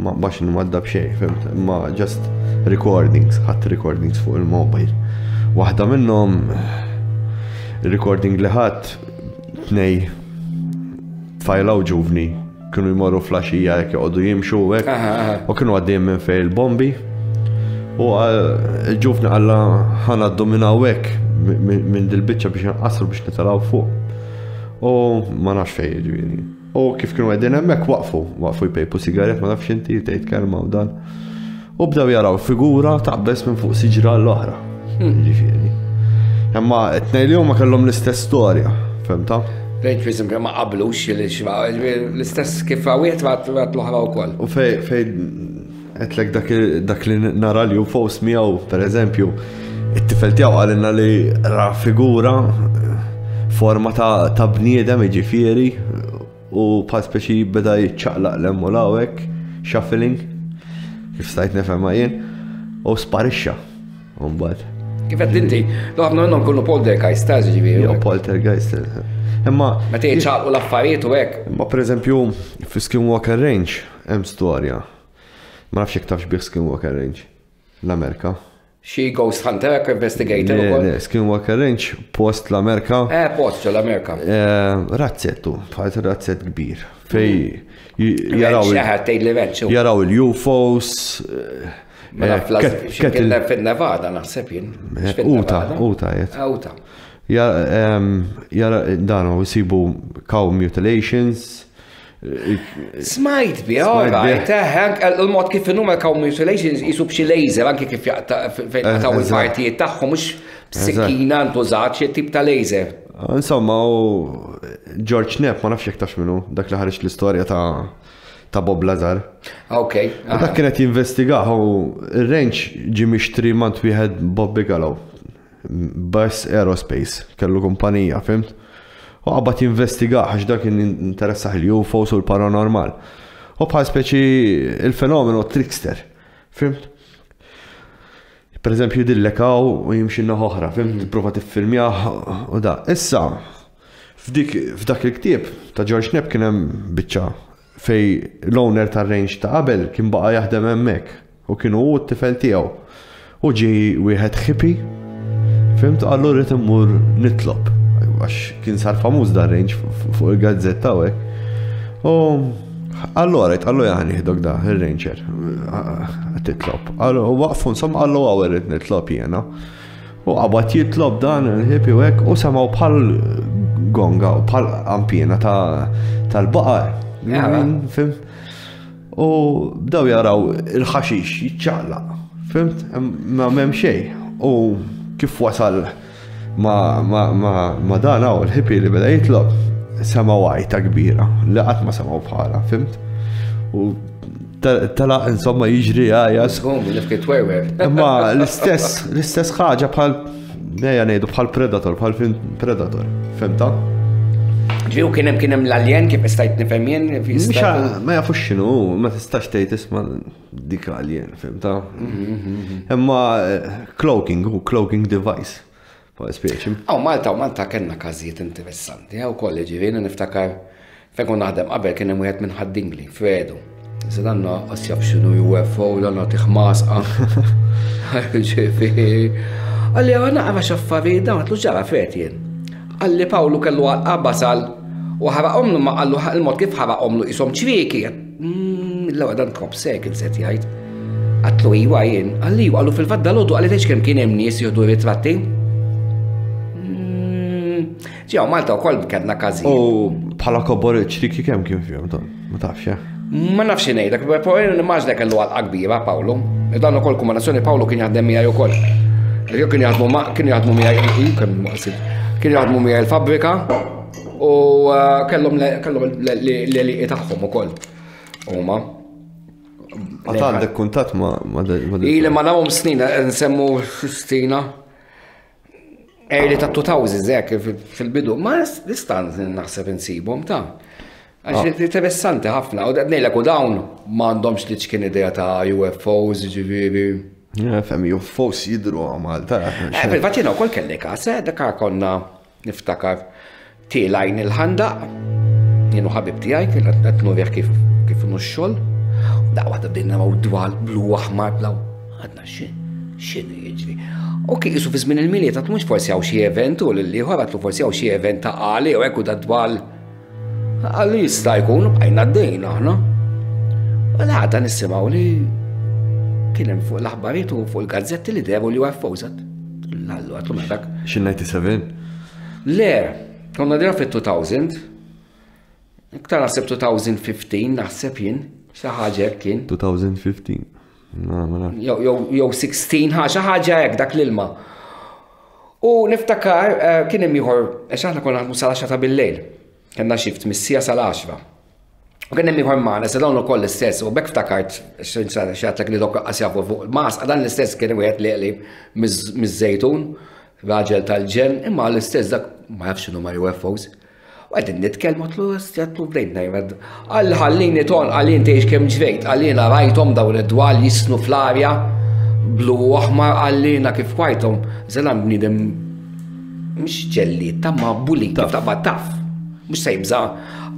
[SPEAKER 2] ma bax nwadda b'xejn, fimt, imma just recordings, ħadd recordings fuq il-mobile. Waħda minnhom recording li ħadd tnej tfajla u ġuvni kienu jmorru flaxija jekk joqogħdu jimxu hekk. U kienu għaddejjin minn fejn il-bombi. U il-ġuvni qalla ħanaddu minn hawnhekk minn dil-biċċa biex nqasru biex nitalgħu fuq. U ma nafx fejn jiġifieri. U kif kienu qegħdin hemmhekk waqfu, waqfu jpejpu sigaret ma nafx inti tgħid kelma u dan. U bdew jaraw figura taqbeż minn fuq siġra l-oħra. Hmm. Ġifieri. Imma t-tnejn li huma kellhom l-istess storja, fhimta?
[SPEAKER 3] Lejn per eżempju ma qablux l-istess kif wieħed rat l-oħra wkoll.
[SPEAKER 2] U fej fej qedlek dak li nara li UFOs miegħu, per eżempju, it-tifel tiegħu qalilna li ra figura forma ta' bniedem jiġifieri U bħal speċi beda jiċċaqlaq l hemm u hekk, shuffling, kif stajt nifhemha jien, u sparixxa. Mbagħad.
[SPEAKER 3] Kif qed inti, ħafna minnhom kienu poltergeist, ta' ġifieri.
[SPEAKER 2] Jew poltergeist. Imma.
[SPEAKER 3] Meta jiċċaqlqu l-affarijiet u hekk.
[SPEAKER 2] Imma pereżempju fi Skinwalker Range hemm storja. Ma nafx jekk tafx bih Skinwalker Range. L-Amerika.
[SPEAKER 3] Xi ghost hunter hekk investigator ukoll.
[SPEAKER 2] Le, Skinwalker Range post l-Amerika.
[SPEAKER 3] Eh, post l-Amerika.
[SPEAKER 2] Eh, razzettu, bħal razzett kbir. Fej jaraw. Jaraw il-UFOs. Eh,
[SPEAKER 3] mela eh, fin-Nevada naħseb jien.
[SPEAKER 2] Uta, uta, jett.
[SPEAKER 3] Uta.
[SPEAKER 2] Jara dan u jsibu cow mutilations.
[SPEAKER 3] Smajt bi, alright, eh, il-mod kif inhuma cow mutilations jisu b'xi laser anke kif jaqtaw il-partijiet tagħhom mhux b'sikkina ntużat xi tip ta' laser.
[SPEAKER 2] Insomma, u George Knapp ma nafx jekk tafx minnu, dak li ħareġ l-istorja ta' ta' Bob Lazar.
[SPEAKER 3] Ok.
[SPEAKER 2] U dak kienet jinvestigah u r-range ġie mixtri mant wieħed Bob Bigelow. Buzz Aerospace, kellu kumpanija, fimt? U qabad jinvestigah għax dak kien interessah il-UFOs u l-paranormal. U bħal speċi il-fenomenu trickster, fimt? Per eżempju jidillek hawn u jimxi naħa oħra, fimt? Tipprova tiffilmjah u da. Issa, f'dik f'dak il-ktieb ta' George Knapp kien hemm biċċa fejn l-owner tar-range ta' qabel kien baqa' jaħdem hemmhekk u kienu hu u t-tifel tiegħu. U ġie wieħed hippie, fhimt, qallu rrid immur nitlob għax kien sar famuż dar range fuq il-gazzetta u hekk. U qallu għarajt, qallu ja nieħdok da, il-ranger, titlob. Qallu waqfu insomma qallu għaw irrid nitlob jiena. U qabad jitlob dan il-ħipi u hekk u semgħu bħal gonga u bħal qanpiena tal-baqar. Fim? U bdew jaraw il-ħaxix jiċċaqlaq. Fimt? Ma m'hemm xejn. U kif wasal ma dan hawn il-ħipi li beda jitlob, semgħu għajta kbira li qatt ma semgħu bħala, fimt? U Tela insomma jiġri għajja.
[SPEAKER 3] Sħum, li fkit werwer.
[SPEAKER 2] Imma l-istess, l-istess ħaġa bħal, ejja ngħidu bħal Predator, bħal film Predator. Fimta?
[SPEAKER 3] Ġiju kien hemm kien hemm l-alien kif istajt nifhem jien.
[SPEAKER 2] Ma jafux x'inhu, ma tistax tgħid isma' dik alien, fimta? Imma eh, cloaking, cloaking device. Fuq speċi.
[SPEAKER 3] Aw Malta, u Malta kellna każijiet interessanti, għaw koll ġifieri niftakar fejn kont naħdem qabel kien hemm wieħed minn Ħad-Dingli, Fredu. Issa dan qas jaf x'inhu UFO, dan nagħtih masqa. Ġifieri. Qalli għana naqra x'affarijiet dawn għatlu ġara Fred jien. Qalli Pawlu kellu għalqa basal u ħaraqhomlu ma qallu il-mod kif ħaraqhomlu qishom ċrieki. Mm, l-ewwel dan crop circles qed jgħid. Għatlu iwa jien, qalli iwa, qallu fil-fatt dal-għodu qalli tgħidx kemm kien hemm nies jieħdu ritratti. Mm, ġew Malta wkoll kellna każijiet.
[SPEAKER 2] U bħala kobor ċriki kemm kien fihom tom? Ma tafx, eh?
[SPEAKER 3] Ma nafx ngħidlek, però nimmaġna kellu għalqa kbira Pawlu. Dan ukoll kombinazzjoni Pawlu kien jaħdem miegħi ukoll. Kien jaħdmu ma kien jaħdmu miegħi kien jaħdmu miegħi l-fabbrika U eh, kellhom kellhom l-għelieqi tagħhom ukoll. Huma.
[SPEAKER 2] Għad għandek kuntatt ma'
[SPEAKER 3] Ili ma nagħmhom snin, eh, nsemmu stina. Early ta' 2000s hekk fil-bidu, ma nista' naħseb insibhom ta' Għax ah. interessanti ħafna, u ngħidlek u dawn m'għandhomx li ċkien idea ta' UFOs, ġifieri.
[SPEAKER 2] Fem, UFOs jidru Malta.
[SPEAKER 3] Eh, fil-fatt jiena wkoll kelli każ, eh, dak konna Niftakar tielgħin il-ħandaq, jien u ħabib tiegħi kien qed nurih kif kif inhu x-xogħol. U daqqa waħda bdejna naraw dwal blu aħmar blaw. Għadna x'inhu jiġri. U kien qisu fi żmien il-Milied għad mhux forsi hawn xi event u lil ieħor għadlu forsi hawn xi event ta' għali u hekk u dad-dwal. Għalli jista' jkun bqajna għaddejn aħna. U l-għada nisimgħu li kien hemm fuq l-aħbarijiet u fuq il-gazzetti li dehru li UFOs. Lallu għatlu mela dak.
[SPEAKER 2] Xi 97?
[SPEAKER 3] Le, konna dira fit-2000. Iktar naħseb 2015 naħseb jien, xi ħaġa hekk kien.
[SPEAKER 2] 2015. Ma nafx.
[SPEAKER 3] Jew 16 ħaġa ħaġa hekk dak l-ilma. U niftakar eh, kien hemm ieħor għax aħna konna naħdmu sal-10 ta' bil-lejl. Kellna shift mis-sija sal-10. U kien hemm ieħor magħna, se dawn ukoll l-istess, u bekk ftakart x'għadlek li dok qas jafu fuq mas, dan l-istess kien wieħed li li miż-żejtun, raġel tal-ġen, imma l-istess dak ma jafx x'inhu ma UFOs. U qegħdin nitkellmu tlu għatlu bdejt ngħid. Għal ħallini ton, għal inti kemm ġrejt, għal jiena rajthom dawn id-dwal jisnu fl-arja blu u aħmar għallina kif kwajthom, zelan bniedem mhux ġellied ta' ma bully kif taqbad taf. Mhux se jibża'.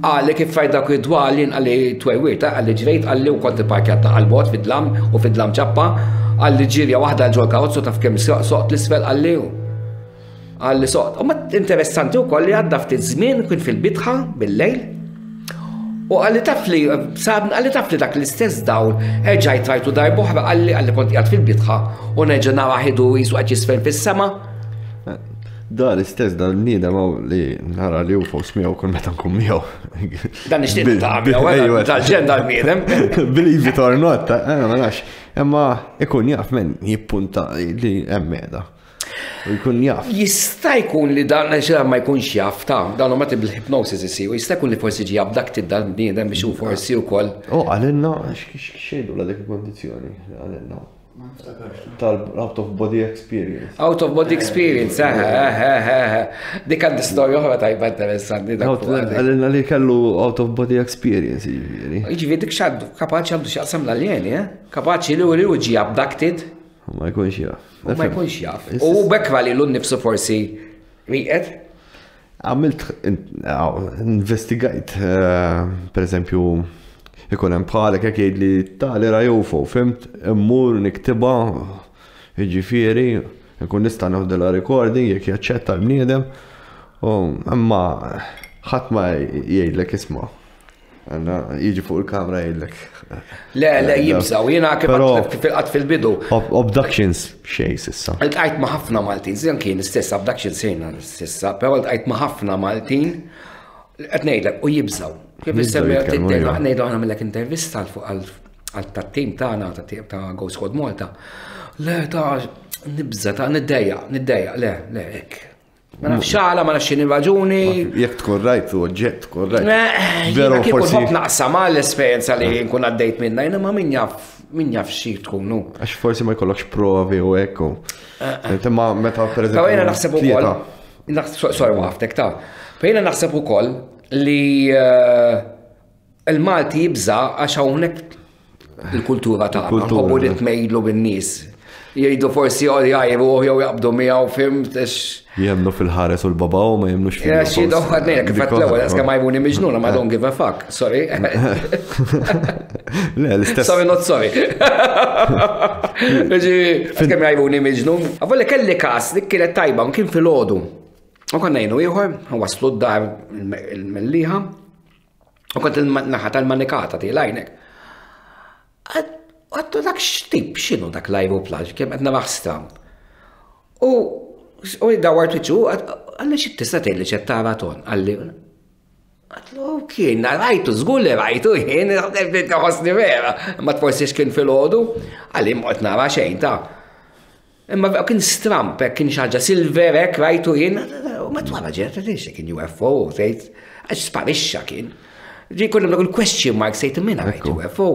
[SPEAKER 3] Qalli kif rajt dawk id-dwal jien qalli twerwirt, qalli ġrejt qalli u kont ipparkjat għal bogħod fid-dlam u fid-dlam ċappa, qalli ġirja waħda għal ġol-karozzu taf kemm soqt l-isfel qalli u qalli soqt. U ma interessanti wkoll li għadda ftit żmien kien fil-bitħa bil-lejl U qalli taf li sabni qalli taf li dak l-istess dawl erġajt rajtu darb'oħra qalli qalli kont qiegħed fil-bitħa u nerġa' nara ħidu qisu qed jisfen fis-sema.
[SPEAKER 2] Da l-istess dan bniedem hawn li nara li UFOs miegħu kull meta nkun miegħu.
[SPEAKER 3] Dan nixtieq ta' miegħu, tal-ġen dal-bniedem.
[SPEAKER 2] Believe it or not, eh, ma nafx. Imma ikun jaf men jippunta li hemm qiegħda. U jkun jaf.
[SPEAKER 3] Jista' jkun li dan xi ma jkunx jaf ta' dan huma bil-hypnosis isir, jista' jkun li forsi ġie abducted dan bniedem biex hu forsi wkoll.
[SPEAKER 2] Oh, għalinna xejdu la dik il-kondizzjoni, għalinna. Tal-out of body experience.
[SPEAKER 3] Out of body experience, eh, eh, eh, dik għandi storja oħra tajba interessanti.
[SPEAKER 2] Għalina li kellu out of body experience,
[SPEAKER 3] jiġifieri. Jiġifieri dik xaddu, kapaċi għandu xaqsam l-aljeni, eh? Kapaċi li u li u ġi abducted.
[SPEAKER 2] Ma jkunx jaf.
[SPEAKER 3] Ma jkunx jaf. U bekra li l-nifsu forsi riqet.
[SPEAKER 2] Għamilt, investigajt, eh, per eżempju, ikun hemm bħalek jekk jgħidli tali ra UFO, fimt, immur niktiba, jiġifieri, nkun nista' noħdilha recording jekk jaċċetta l-bniedem, u imma ħadd ma jgħidlek isma' Għanna, jiġi fuq il-kamra jgħidlek.
[SPEAKER 3] Le, le, jibżaw, jena kif fil-qat fil-bidu.
[SPEAKER 2] Abductions, xej sissa.
[SPEAKER 3] Iltqajt ma' ħafna Maltin, zjan kien istess abductions sejna sissa, pero iltqajt ma' ħafna Maltin, qed ngħidlek, u jibżaw. Kif issemmi ngħidu aħna millek intervista għal tat-tim tagħna ta' Go Squad Malta. Le, ta' nibża, ta' niddejja, niddejja, le, le, hekk. Ma nafx għala, ma nafx x'inhi raġuni.
[SPEAKER 2] Jekk tkun rajt u oġġett tkun rajt.
[SPEAKER 3] Eh, Veru forsi. Kieku naqsam l-esperjenza li nkun għaddejt minna, jiena ma min jaf min jaf xi tkunu.
[SPEAKER 2] Għax forsi ma jkollokx provi u hekk. Eh, eh. Imma meta pereżempju.
[SPEAKER 3] Jiena naħseb ukoll. Sorry waqaftek ta' Jiena naħseb ukoll li Il-Malti jibża' għax hawnhekk il-kultura tagħna, nħobbu li tmejlu bin-nies. Jgħidu forsi jgħajru jew jaqbdu miegħu fim
[SPEAKER 2] Jemnu fil-ħares u l-baba u ma jemnux
[SPEAKER 3] fil Xi doħħad ngħidlek kif qed l-ewwel kemm għajbuni miġnuna ma don't give a fuck. Sorry.
[SPEAKER 2] Le, l-istess.
[SPEAKER 3] Sorry not sorry. Ġi, kemm jgħajbuni miġnun. Avolli kelli każ dik kienet tajba, kien fil-għodu. U konna jenu ieħor, waslu d-dar il-melliħa, U kont il-naħa tal-manikata tielajnek. Għattu dak x'tip x'inhu dak l-ajruplan, kemm qed naraħ stramb. U u dawar wiċċu, għalli xi tista' tgħidli x'qed tara ton, għalli Għatlu kien, rajtu, żgur li rajtu, jien ħossni vera, ma forsi x'kien filgħodu, għalli mqgħod nara xejn ta' Imma kien stramp, hekk kien xi ħaġa silver hekk rajtu jien, u ma twala ġiet għaliex kien UFO, tgħid, għax sparixxa kien. Ġi kollu dak il-question mark sejt minna rajt UFO.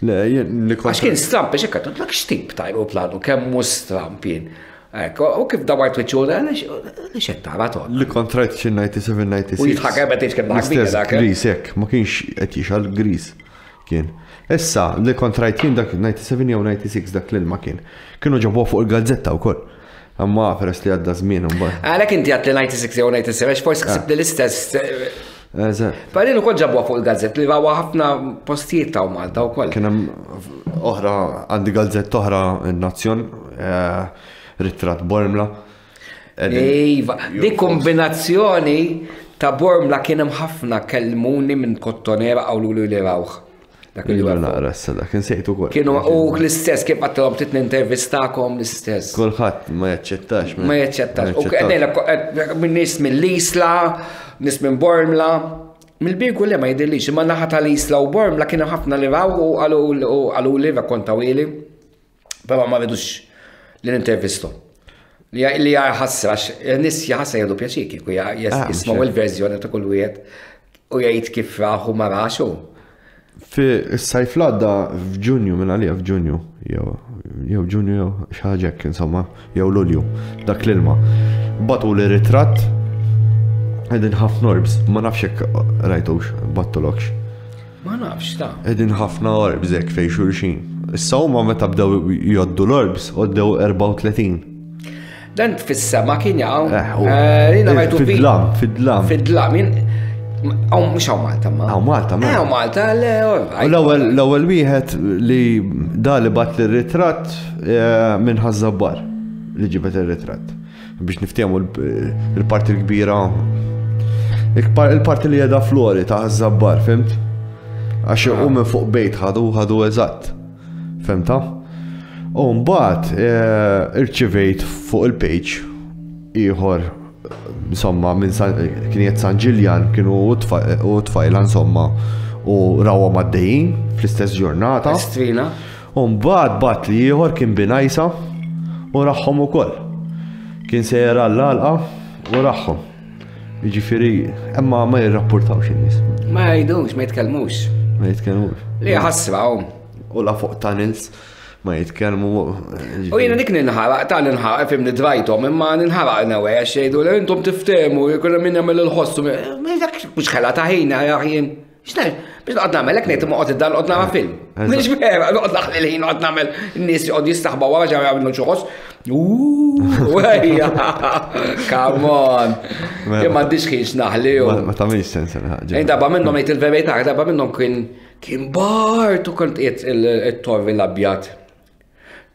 [SPEAKER 2] Le, jien li
[SPEAKER 3] kont. Għax kien stramp, biex hekk dak x'tip ta' aeroplanu, kemm mhu stramp jien. Ekko, u kif dawart wiċċu, għaliex qed tara ton.
[SPEAKER 2] Li kont rajt xi 97 96.
[SPEAKER 3] U jitħak qed tgħid kemm
[SPEAKER 2] dak dak. Gris hekk, ma kienx qed jixgħal gris. Kien. Issa, li kont rajt jien dak 97 jew 96 dak l-ilma kien. Kienu ġabuha fuq il-gazzetta wkoll. Imma peress li għadda żmien imbagħad.
[SPEAKER 3] Għalhekk inti għedt li 96 jew 97 għax forsi ħsibt li l-istess.
[SPEAKER 2] Eżatt.
[SPEAKER 3] Però din ukoll ġabuha fuq il-gazzetta li rawha ħafna postijiet ta' Malta wkoll.
[SPEAKER 2] Kien hemm oħra għandi gazzetta oħra n-Nazzjon, eh, ritratt Bormla.
[SPEAKER 3] Iva, di kombinazzjoni ta' Bormla kien hemm ħafna kellmuni minn Kottonera qawluli li rawh.
[SPEAKER 2] Dak il naqra issa dak insejtu wkoll.
[SPEAKER 3] Kienu u l-istess kif għattilhom trid nintervistakom l-istess.
[SPEAKER 2] Kulħadd ma jaċċettax.
[SPEAKER 3] Ma jaċċettax. U eh, minn nies mill-Isla, nies minn Bormla. Mill-Birgu le ma jidhirlix, imma naħa tal-Isla u Bormla kienu ħafna li raw u qalu li rakkontawili. Però ma ridux li nintervistu. Li li ħasra, nis jaħasra jgħidu pjaċir kieku ah, jismaw il-verżjoni ta' kull wieħed u jgħid kif raħu ma raxu.
[SPEAKER 2] Fi s-sajf l-għadda f'Ġunju minn għalija f'Ġunju, jew Ġunju jew xaġek insomma, jew Lulju, dak l-ilma. Batu li ritratt qegħdin ħafna orbs, ma nafx hekk rajtux, battulokx.
[SPEAKER 3] Ma nafx ta.
[SPEAKER 2] Qegħdin ħafna orbs hekk fejn xulxin. Issa huma meta bdew jgħoddu l-orbs, għoddew 34.
[SPEAKER 3] Dan fis-sema kien jaqgħu. Eh, eh,
[SPEAKER 2] fid-dlam, fid-dlam.
[SPEAKER 3] Fid-dlam. Aw mhux hawn Malta ma.
[SPEAKER 2] Hawn Malta ma.
[SPEAKER 3] Hawn Malta le.
[SPEAKER 2] L-ewwel wieħed li da li bat l-ritratt eh, minn Ħaż-Żabbar li ġibet ir-ritratt. Biex niftehmu il-parti l-kbira il-parti li jedha flori ta' Ħaż-Żabbar, fimt? Għax u minn fuq bejt ħadu ħadu eżatt. Femta? U mbagħad eh, irċivejt fuq il-page ieħor insomma minn kien qed San Ġiljan kienu u tfajla insomma u rawhom għaddejjin fl-istess ġurnata.
[SPEAKER 3] Strina.
[SPEAKER 2] U mbagħad bat li ieħor kien binajsa u raħħom ukoll. Kien sejjer għall-għalqa u raħħom. Jiġifieri, imma ma jirrapportawx in-nies.
[SPEAKER 3] Ma jgħidux, ma jitkellmux.
[SPEAKER 2] Ma jitkellmux.
[SPEAKER 3] Li ħasra
[SPEAKER 2] U la fuq tunnels ma jitkellmu.
[SPEAKER 3] U jiena dik ninħaraq, ta' ninħaraq, fimni drajthom, imma ninħaraq newej għax jgħidu li intom tiftehmu, jkun min jagħmel il-ħossu. Dak mhux ħela ta' ħin, jien. X'naj, biex noqgħod nagħmel hekk ngħid imma qgħod id-dar noqgħod nara film. Mhix vera, noqgħod naħli l-ħin noqgħod nagħmel in-nies joqgħod jistaħba wara ġew jagħmlu xi ħoss. Ejja, come on.
[SPEAKER 2] Mela.
[SPEAKER 3] Jien m'għandix ħin x'naħli.
[SPEAKER 2] Ma tagħmilx sens
[SPEAKER 3] ħaġa. Darba minnhom ngħid il-verità, darba minnhom kien kien bart u kont qiegħed il-torri l-abjad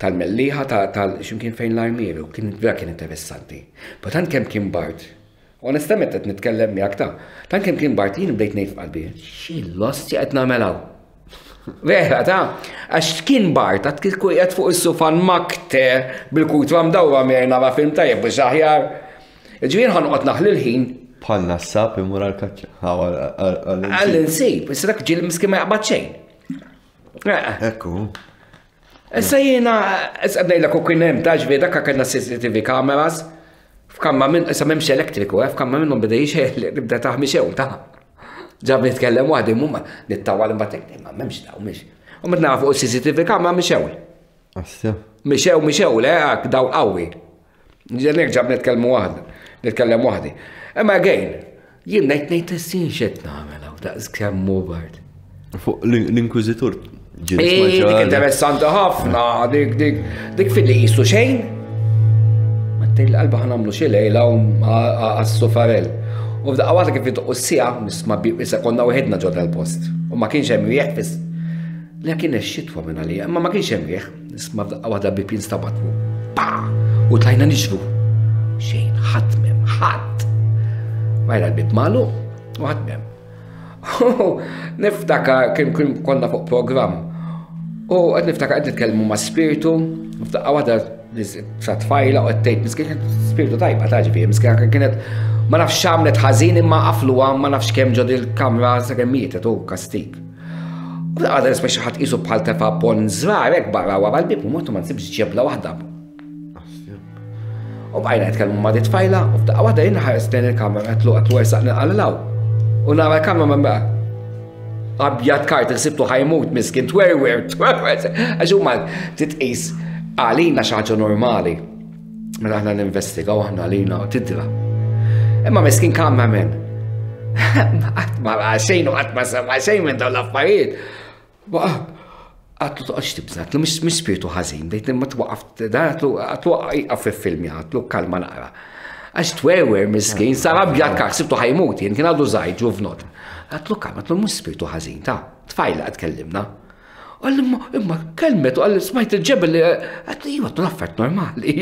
[SPEAKER 3] tal-Mellieħa tal x'imkien fejn l-armieru, kien vera kien interessanti. Ma tant kemm kien bart. Onestament qed nitkellem miegħek ta' tant kemm kien bart jien bdejt ngħid f'qalbi, xi losti qed nagħmel hawn. Vera ta' għax kien bart, għad kieku qiegħed fuq is-sufan makte bil-kutra mdawra miegħi nara film tajjeb biex aħjar. Ġifieri ħanqod naħli l-ħin.
[SPEAKER 2] Bħal nassab imur għal-kaċċa.
[SPEAKER 3] Għall-insib, issa dak ġil miskin ma jaqbad xejn.
[SPEAKER 2] Ekku.
[SPEAKER 3] Issa jiena, issa ngħidlek u kien hemm ta' ġifieri dak kellna CCTV cameras, f'kamma minn, issa m'hemmx elettriku, eh, f'kamma minnhom beda jixgħel, bda taħmi xew ta' Ġab nitkellem waħdi mumma nittawal imbagħad hekk, imma m'hemmx daw mhix. U meta nara fuq il-CCTV camera mixew.
[SPEAKER 2] Assja.
[SPEAKER 3] Mixew, mixew, le, daw qawwi. Ġenek ġab nitkellmu waħdi, nitkellem waħdi. Imma again, jien ngħid ngħid issin xed nagħmel hawn daqs kemm hu bard.
[SPEAKER 2] Fuq l-inkwiżitur
[SPEAKER 3] ġieli Dik interessanti ħafna, dik dik dik fil-li qisu xejn. Ma tgħid l-qalba ħa nagħmlu xi lejla għas-sufarell. U f'daqqa waħda kif jdoqqu s-siegħa, nisma' issa konna weħidna ġo dal-post. U ma kienx hemm rieħ fis. Le kien xitwa minn għalija, imma ma kienx hemm rieħ. Nisma' f'daqqa waħda bib jinstabat fuq. Pa! U tlajna niġru. Xejn, ħadd m'hemm, ħadd. Rajna l-bib magħluq u ħadd m'hemm. Niftakar kien kien konna fuq programm. U qed niftakar qed nitkellmu ma' spiritu, f'daqqa waħda sa tfajla u qed tgħid miskin spiritu tajba ta' ġifieri, miskin kienet ma nafx x'għamlet ħażin imma qafluha ma nafx kemm ġod il-kamra sakemm mietet u kastig. U għadha nisma' xi ħadd qisu bħal tefa' pon żgħar hekk barra wara l-bieb u mortu ma nsibx ġebla waħda. U bqajna nitkellmu ma' tfajla u f'daqqa waħda jien ħares lejn il-kamra qed qed wersaq nqallaw. U nara l-kamra ma abjad kart ħsibtu ħajmut miskin twerwer, twerwer. Għax huma titqis għalina xi ħaġa normali. Mela aħna ninvestigaw aħna għalina u tidra. Imma miskin cameraman. Qatt ma ra xejn u qatt ma sema xejn minn dawn l-affarijiet. Għatlu toqgħodx tibża, għatlu mhux spiritu ħażin, bdejt imma twaqaf dan għatlu għatlu iqaf fil-film għatlu kalma naqra. Għax twerwer miskin, sar abjad kar, sibtu ħajmut jien kien għadu żgħir ġuvnot. Għatlu kalma, għatlu mhux spiritu ħażin ta' tfajla qed tkellimna. Għalli imma imma kelmet u għalli smajt il-ġebel li għatlu iva għatlu l-affarijiet normali.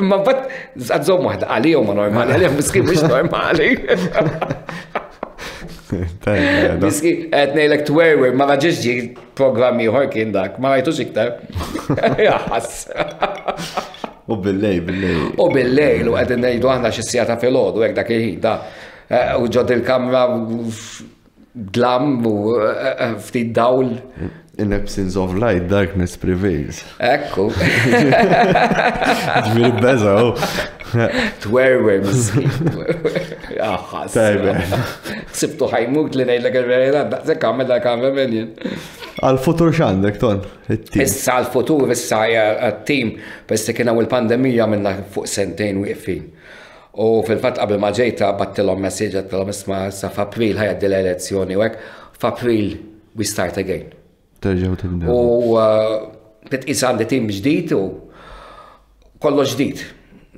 [SPEAKER 3] Imma mbagħad għadżom waħda għalihom ma normali, għalihom miskin mhux normali. Miskin qed ngħidlek twerwer ma raġiex ġie programm ieħor kien dak, ma rajtux iktar. Jaħas.
[SPEAKER 2] U billejl, billejl.
[SPEAKER 3] U billejl u qegħdin ngħidu aħna xi sija ta' filgħodu hekk dak il-ħin ta' eh, u ġod il-kamra Dlam u eh, eh, ftit dawl.
[SPEAKER 2] In absence of light, darkness prevails.
[SPEAKER 3] Ekku.
[SPEAKER 2] Ġviri beza, u.
[SPEAKER 3] Twerwer, miskin. Aħas.
[SPEAKER 2] Tajbe.
[SPEAKER 3] Sibtu ħajmut li ngħidlek il-verità, daqshekk għamel dak għamel minn
[SPEAKER 2] Għal-futur x'għandek, Ton?
[SPEAKER 3] Issa għal-futur, issa għat-tim, peress kien hawn il-pandemija minna fuq sentejn wieqfin. U fil-fatt qabel ma ġejt battilhom message għedtilhom isma' issa f'April ħa jgħaddi l-elezzjoni u hekk, f'April we start again.
[SPEAKER 2] Terġgħu tibdew.
[SPEAKER 3] U uh, titqis għandi tim ġdid u kollox ġdid.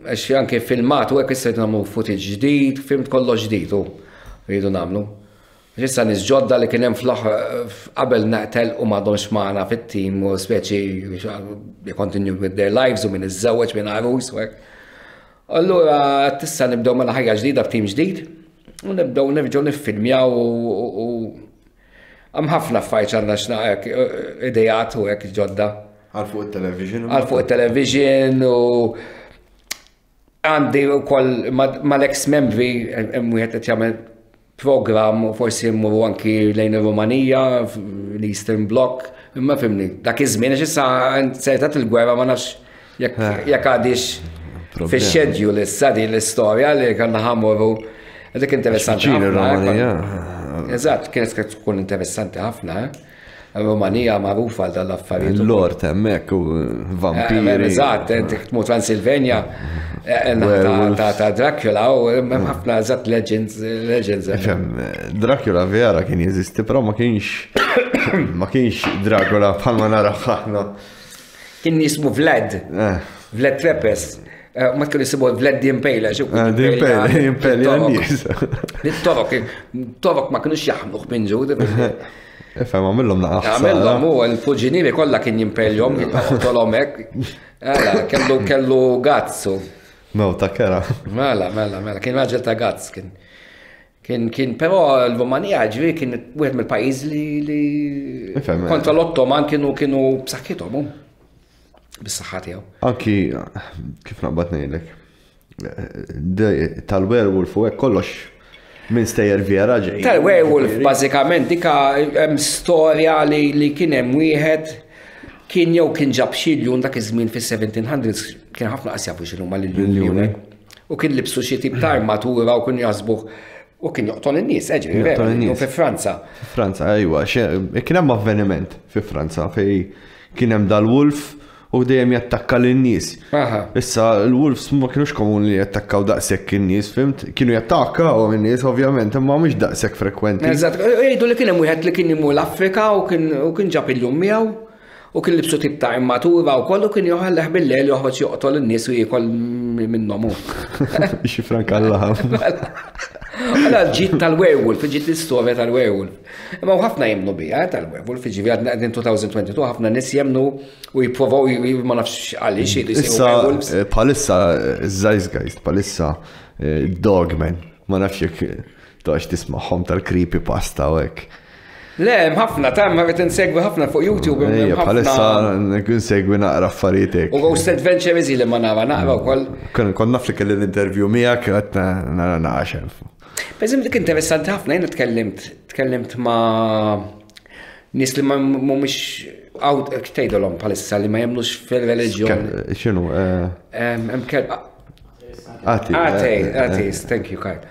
[SPEAKER 3] Għax anke filmat u hekk issa nagħmlu footage ġdid, fimt kollox ġdid u rridu nagħmlu. Issa nies ġodda li kien hemm qabel naqtel u m'għadhomx magħna fit-tim u speċi they continue with their lives u min iżżewweġ min għarus u hekk. Allura tista' nibdew mela ħajja ġdida b'tim ġdid u nibdew nerġgħu niffilmjaw u hemm ħafna affarijiet għandna x'naqek idejat u hekk ġodda.
[SPEAKER 2] Għal fuq it-television.
[SPEAKER 3] Għal fuq it-television u Għandi wkoll mal-ex membri hemm wieħed qed jagħmel programm u forsi mmorru anki lejn ir-Rumanija, l-Eastern Bloc, imma fimni, dak iż-żmien għax issa sertat il-gwerra ma nafx jekk eh. għadix fix-schedule issa din l-istorja li kellna ħamorru. Dik interessanti.
[SPEAKER 2] Ħafna.
[SPEAKER 3] Eżatt, kienet tkun interessanti ħafna. Eh? Rumanija magħrufa għal dan l-affarijiet.
[SPEAKER 2] L-lord hemmhekk u vampiri. Eh,
[SPEAKER 3] eżatt, inti tmur Transilvania eh, ta' Dracula u hemm ħafna eżatt legends, legends.
[SPEAKER 2] Dracula vera kien jeżisti, però ma kienx ma kienx Dracula bħalma naraw aħna.
[SPEAKER 3] Kien jismu Vlad. Eh. Vlad Trepes. Ma tkun jisibu Vlad the Impaler.
[SPEAKER 2] The Impaler, Impaler nies.
[SPEAKER 3] Torok, torok ma kienux jaħmuh minn ġu.
[SPEAKER 2] Ifhem, għamillhom naqra.
[SPEAKER 3] Għamillhom u l-fuġinieri kollha kien jimpeljhom, jitolhom hekk. Mela, kellu kellu gazzu.
[SPEAKER 2] Mewta kera.
[SPEAKER 3] Mela, mela, mela, kien raġel ta' gazz kien. Kien, kien, però l-Rumanija ġifieri kien wieħed mill-pajjiż li li kontra l-Ottoman kienu kienu b'saħħithom. Bis-saħħa tiegħu.
[SPEAKER 2] Anki kif naqbad ngħidlek. Tal-werewolf u hekk kollox minn stejjer vera ġej.
[SPEAKER 3] Tal-werewolf bażikament dika hemm storja li, li kien hemm wieħed kien jew kien ġab xi ljun dak iż-żmien fis-1700s kien ħafna qas jafu x'inhuma l-ljun. U kien libsu xi tip ta' armatura u kien jaħsbuh u kien joqtol in-nies, eh, ġifieri, fi Franza.
[SPEAKER 2] Fi Franza, ejwa, kien hemm avveniment fi Franza fej kien hemm dal-wolf u dejjem jattakka lin-nies. Issa l-wolves ma kienux komuni li jattakkaw daqshekk in-nies, fimt? Kienu jattakkaw in-nies ovvjament, imma mhux daqshekk frekwenti.
[SPEAKER 3] Eżatt, jgħidu li kien hemm wieħed li kien imur l-Afrika u kien ġab il-jum miegħu u kien libsu tip ta' immatura u kollu kien joħalleħ bil-lejl joħroġ joqtol in-nies u jiekol minnhom hu.
[SPEAKER 2] Xi franka l-laħam.
[SPEAKER 3] Għala ġiet tal-werewolf, ġiet l-istorja tal-werewolf. Imma ħafna jemnu bija eh, tal-werewolf, ġifieri għadna qegħdin 2022 ħafna nies jemnu u jipprovaw ma nafx għaliex jgħidu
[SPEAKER 2] Issa eh, bħalissa eh, Zeitgeist, bħalissa Dogman, ma nafx jekk toqgħodx tismagħhom tal-creepy pasta u hekk.
[SPEAKER 3] Le, hemm ħafna, ta' ma qed insegwi ħafna fuq YouTube.
[SPEAKER 2] Ejja, bħalissa nsegwi naqra affarijiet hekk.
[SPEAKER 3] U Ghost Adventure iżi li ma nara naqra wkoll.
[SPEAKER 2] Kon naf li kelli l-interview miegħek qed nara naqra xemf.
[SPEAKER 3] Per eżempju, dik interessanti ħafna, jiena tkellimt, tkellimt ma' nies li ma mhumiex għaw tgħidilhom bħalissa li ma jemmnux fil-reliġjon.
[SPEAKER 2] X'inhu? Eh?
[SPEAKER 3] Hemm kelma. Ateist, thank you, Kyle.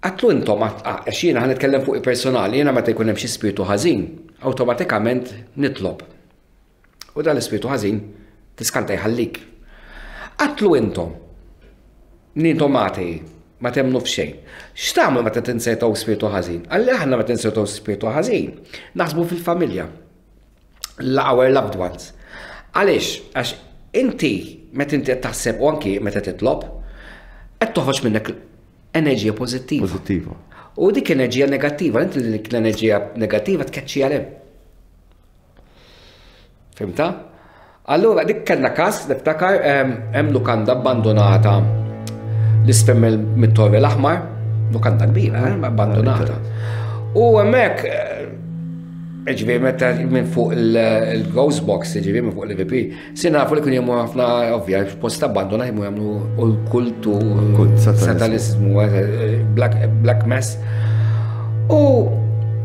[SPEAKER 3] Għatlu intom, għax jiena ħa nitkellem fuq personali, jiena meta jkun hemm xi spiritu ħażin, awtomatikament nitlob. U dan l-ispirtu ħażin tiskanta jħallik. Qatlu intom. Nintom atei, ma temmnu f'xejn. X'tagħmlu meta tinsertaw spirtu ħażin? Għalli aħna meta tinsertaw spirtu ħażin, naħsbu fil-familja. Our loved ones. Għaliex? Għax inti meta inti qed taħseb u anki meta titlob, qed toħroġ minnek enerġija pożittiva.
[SPEAKER 2] Pożittiva.
[SPEAKER 3] U dik enerġija negattiva, inti l-enerġija negattiva tkeċċi għalem. Fimta? Allura dik kellna każ niftakar hemm lukanda abbandonata l-isfel mit-Torri l-Aħmar, lukanda kbira, eh, abbandonata. U hemmhekk eh, ġifieri meta minn fuq il-ghost box, ġifieri minn fuq l-VP, si nafu li kien jemmu ħafna ovvja, post abbandonat jemmu jagħmlu l-kultu, satanizmu, eh, black mass. U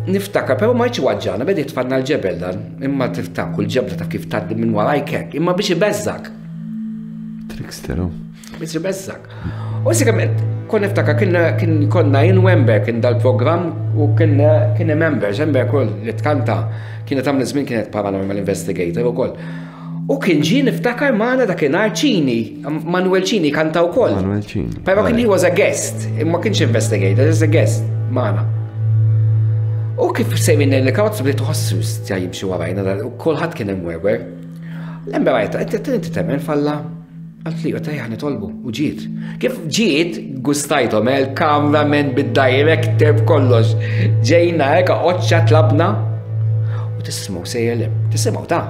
[SPEAKER 3] niftakar, però ma jċi waġġana, bedi tfanna l-ġebel dan, imma tiftak kull ġebla ta' kif tgħaddi minn warajk hekk, imma biex ibeżżak.
[SPEAKER 2] Trickster. Oh.
[SPEAKER 3] Biex ibeżżak. U issa kemm kon niftakar kien kien konna in Wember kien dal-programm u kien kien hemm Ember, Ember ukoll li tkanta kienet għamlet żmien kienet paranormal investigator ukoll. U kien ġie niftakar magħna dakinhar Ċini, Manuel Ċini kanta wkoll.
[SPEAKER 2] Manuel Ċini.
[SPEAKER 3] Però kien he was a guest, imma kienx investigator, just a guest magħna. U kif sejrin li karozza bdiet tħossu stja jimxi warajna u kulħadd kien hemm werwer. L-ember għajta, inti inti temmen falla. Għalt li għataj nitolbu u ġiet. Kif ġiet, gustajthom, eh, il-cameraman bid-director b'kollox. Ġejna hekk oċċa tlabna u tismgħu sejjer lem. Tisimgħu ta'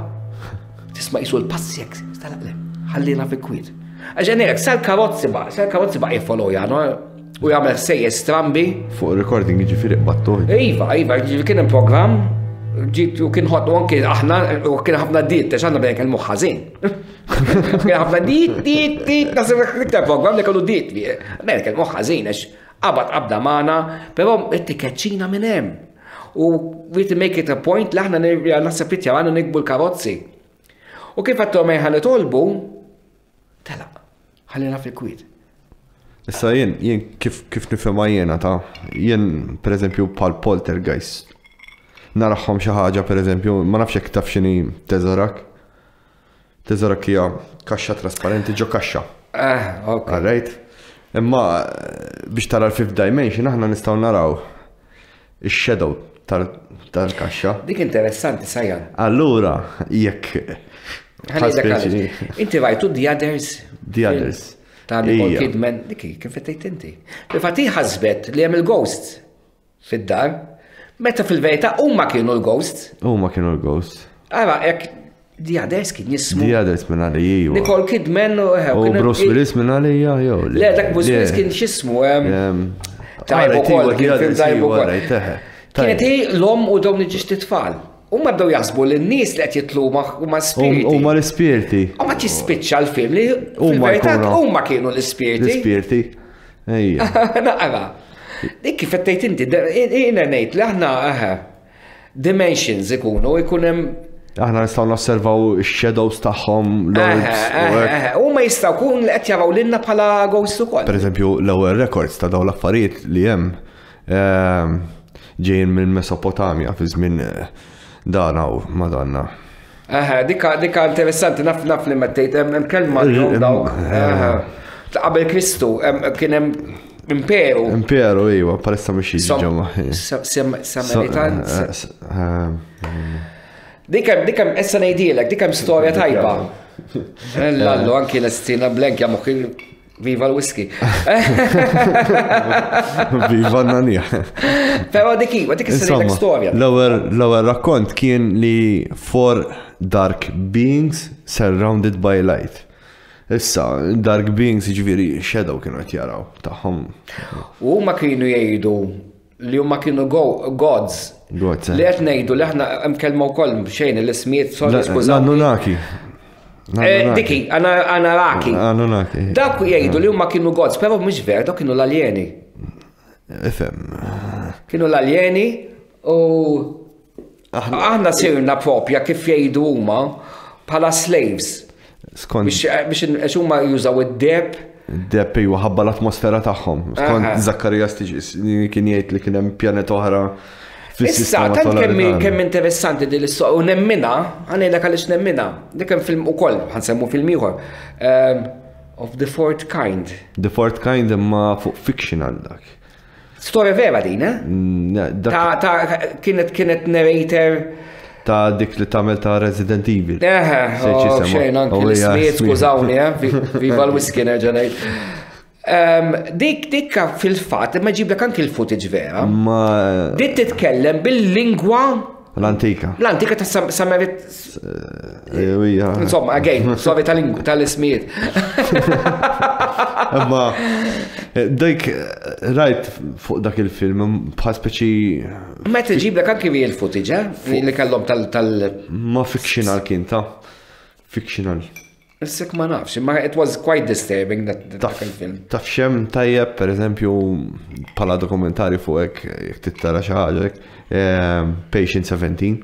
[SPEAKER 3] tisma' jisu l-passi jekk talaqlem. Ħallina fi kwiet. Għax ngħidlek sal-karozzi ba' sal-karozzi ba' jiffollow jagħnu u jagħmel sejjer strambi.
[SPEAKER 2] Fuq recording jiġifieri qbattu.
[SPEAKER 3] Iva, iva, jiġifieri kien hemm programm ġiet u kien ħottu anki aħna u kien ħafna diet, għax aħna bejn kelmu ħażin. Kien ħafna diet, diet, diet, naħseb iktar programm li kellu diet. Bejn kelmu ħażin għax qabad qabda magħna, però it-tikeċċina minn hemm. U we to make it a point li aħna naħseb li għandna nikbu l-karozzi. U kif għattu ħa nitolbu, telaq, ħallina fil-kwiet.
[SPEAKER 2] Issa jien, jien kif, kif nifhimha jiena ta' jien per eżempju bħal poltergeist. Narahom xi ħaġa per eżempju, ma nafx jekk taf x'inhi Tesseract. Tesseract hija kaxxa trasparenti ġo kaxxa.
[SPEAKER 3] Ah, ok.
[SPEAKER 2] Alright? Imma biex tara l-fifth dimension aħna nistgħu naraw ix-shadow tal-kaxxa.
[SPEAKER 3] Dik interessanti, Sajan.
[SPEAKER 2] Allura, jekk
[SPEAKER 3] Ħanidek għaliex. Inti rajtu The Others?
[SPEAKER 2] The Others.
[SPEAKER 3] Ta' Nicole
[SPEAKER 2] Ija.
[SPEAKER 3] Kidman, dik hi, kif qed tgħid inti. Fil-fatt hi ħasbet li hemm il-ghosts fid-dar, meta fil-verità huma kienu l-ghosts.
[SPEAKER 2] Huma kienu l-ghosts.
[SPEAKER 3] Ara, jekk The Others kien jismu.
[SPEAKER 2] The Others minn għalija. iva.
[SPEAKER 3] Nicole Kidman u
[SPEAKER 2] U Bruce Willis minn għalija, jew.
[SPEAKER 3] Le, dak Bruce Willis kien x'ismu. Tajb ukoll, kien film tajb ukoll. Kienet hi l-om u dawn iġiex tfal. Huma bdew jaħsbu li n-nies li qed jitlu huma spiriti.
[SPEAKER 2] Huma l-ispirti.
[SPEAKER 3] U ma tispiċċa l-film li
[SPEAKER 2] Huma
[SPEAKER 3] fil-verità
[SPEAKER 2] jkunu.
[SPEAKER 3] huma kienu l-ispirti.
[SPEAKER 2] L-ispirti. Ejja.
[SPEAKER 3] Naqra. Dik kif qed tgħid inti, jiena ngħid li aħna eħe, dimensions ikunu, ikun hemm
[SPEAKER 2] Aħna nistgħu nosservaw ix-shadows tagħhom, l-orbs. u hekk.
[SPEAKER 3] Huma jistgħu jkun li qed jaraw lilna bħala ghosts ukoll.
[SPEAKER 2] Per eżempju, l-ewwel records ta' dawn l-affarijiet li hemm ġejjin minn Mesopotamja fi żmien dan hawn, Madonna.
[SPEAKER 3] Eħe, dika interessanti, naf li mettejt, hemm kelma li hum dawk. Eħe. Ta' qabel Kristu, kien hemm imperu.
[SPEAKER 2] Imperu, iva, palissa mhux jiġi ġewwa.
[SPEAKER 3] Samaritan. Dik hemm, issa ngħidilek, dik hemm storja tajba. Lallu, anki l-estina blenkja moħħi viva l-whisky.
[SPEAKER 2] Viva n-nanija.
[SPEAKER 3] Però dik iva, dik issa ngħidlek storja.
[SPEAKER 2] L-ewwel rakkont kien li four dark beings surrounded by light. Issa, dark beings jiġifieri shadow kienu qed jaraw tagħhom.
[SPEAKER 3] U huma kienu jgħidu li huma kienu gods.
[SPEAKER 2] Gods, eh.
[SPEAKER 3] Li qed ngħidu li aħna hemm kelma wkoll xejn l-ismijiet, sorry, skużawni.
[SPEAKER 2] L-Anunnaki.
[SPEAKER 3] Diki, Anaraki.
[SPEAKER 2] Anunnaki.
[SPEAKER 3] Dak jgħidu li huma kienu gods, però mhux ver, dak kienu l-aljeni.
[SPEAKER 2] Ifhem.
[SPEAKER 3] Kienu l-aljeni u aħna sirna propja kif jgħidu huma bħala slaves.
[SPEAKER 2] Skont
[SPEAKER 3] Biex huma jużaw id-deb.
[SPEAKER 2] Deb iwa ħabba l-atmosfera tagħhom. Skont Zakkarija kien jgħid li kien hemm pjanet oħra
[SPEAKER 3] Issa,
[SPEAKER 2] fis-sistema
[SPEAKER 3] tant
[SPEAKER 2] solari tagħna.
[SPEAKER 3] kemm interessanti din l-istorja u nemmina, ħanejlek għaliex nemmina. Dik hemm film ukoll, ħansemmu film ieħor. Of the Fourth Kind.
[SPEAKER 2] The Fourth Kind imma fuq fictional dak.
[SPEAKER 3] Storja vera din, eh?
[SPEAKER 2] Dak
[SPEAKER 3] Ta' kienet narrator.
[SPEAKER 2] Ta' dik li tagħmel ta' Resident Evil.
[SPEAKER 3] Eħe,
[SPEAKER 2] Se
[SPEAKER 3] oh,
[SPEAKER 2] ċisema.
[SPEAKER 3] xejn, anki
[SPEAKER 2] Oh, hija
[SPEAKER 3] l-ismijiet,
[SPEAKER 2] smiet.
[SPEAKER 3] skużawni, eh? Viva l-whisky nerġa' ngħid. Dikka fil-fatt, imma ġiblek anki l-footage vera.
[SPEAKER 2] Ma
[SPEAKER 3] Dik titkellem bil-lingwa
[SPEAKER 2] l-antika.
[SPEAKER 3] L-antika ta' Samarit.
[SPEAKER 2] Ija.
[SPEAKER 3] Insomma, again, sorry tal-ismijiet.
[SPEAKER 2] Imma dik rajt fuq dak il-film bħal speċi
[SPEAKER 3] Meta ġiblek anki real footage, li kellhom tal
[SPEAKER 2] Ma fictional kien ta' fictional.
[SPEAKER 3] Issek ma nafx, imma it was quite disturbing dak il-film.
[SPEAKER 2] Taf xem tajjeb, per eżempju, bħala dokumentari fuq hekk, jekk tittara xi ħaġa hekk, Patient 17.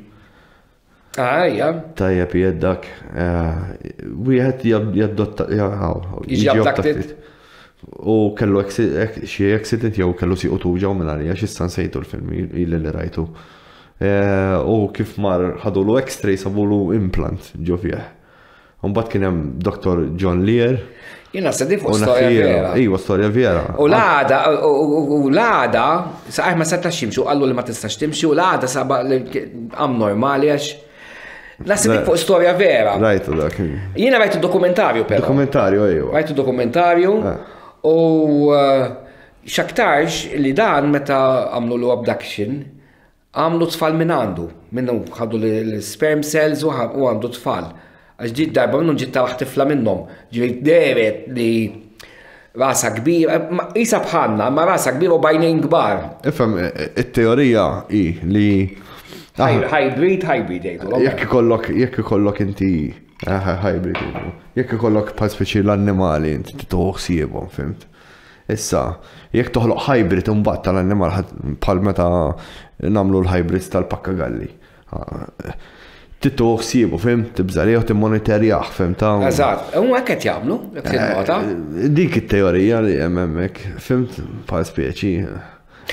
[SPEAKER 3] Ah, ja.
[SPEAKER 2] Tajjeb jeddak. Wieħed jaddotta,
[SPEAKER 3] Jiġi
[SPEAKER 2] jiġi
[SPEAKER 3] abducted.
[SPEAKER 2] abducted. U kellu xi accident jew kellu siequ tuġaw minn għalija, x'issa nsejtu l-film ili li rajtu. U kif mar ħadulu x-ray sabulu implant ġo fih. Mbagħad kien hemm Dr. John Lear.
[SPEAKER 3] Jien naħseb din fuq
[SPEAKER 2] U
[SPEAKER 3] storja
[SPEAKER 2] naħseb
[SPEAKER 3] vera.
[SPEAKER 2] Iva, storja vera.
[SPEAKER 3] U l-għada, saqaj ma setax jimxu, qallu li ma tistax timxi, u l-għada saba li għam normali għax. Nasib fuq storja vera.
[SPEAKER 2] Rajtu dak.
[SPEAKER 3] Jiena rajtu dokumentarju però.
[SPEAKER 2] Dokumentarju, ejwa.
[SPEAKER 3] Rajtu dokumentarju ah. u eh, xaktarx li dan meta għamlu l abduction, għamlu tfal minn għandu, minnu ħadu l-sperm cells u għandu tfal. Għax ġiet darba minnhom ġiet taraħ tifla minnhom. Ġifieri dehret li rasa kbira, isa bħalna, ma rasa kbira u bajnejn kbar.
[SPEAKER 2] Ifhem, it-teorija hi li
[SPEAKER 3] Hybrid, hybrid jgħidu.
[SPEAKER 2] Jekk ikollok, jekk ikollok inti eh, hybrid jgħidu. Jekk ikollok bħal speċi l-annimali inti tieħu ħsiebhom, fimt? Issa, jekk toħloq hybrid imbagħad tal-annimal bħal meta nagħmlu l-hybrids tal-pakkagalli. Tittu ħsiebu, fim, tibża' li timmoniterjah, fim ta'
[SPEAKER 3] Eżatt, u hekk qed jagħmlu, jekk tinnota.
[SPEAKER 2] Eh, dik it-teorija li hemm hemmhekk, fimt, bħal speċi.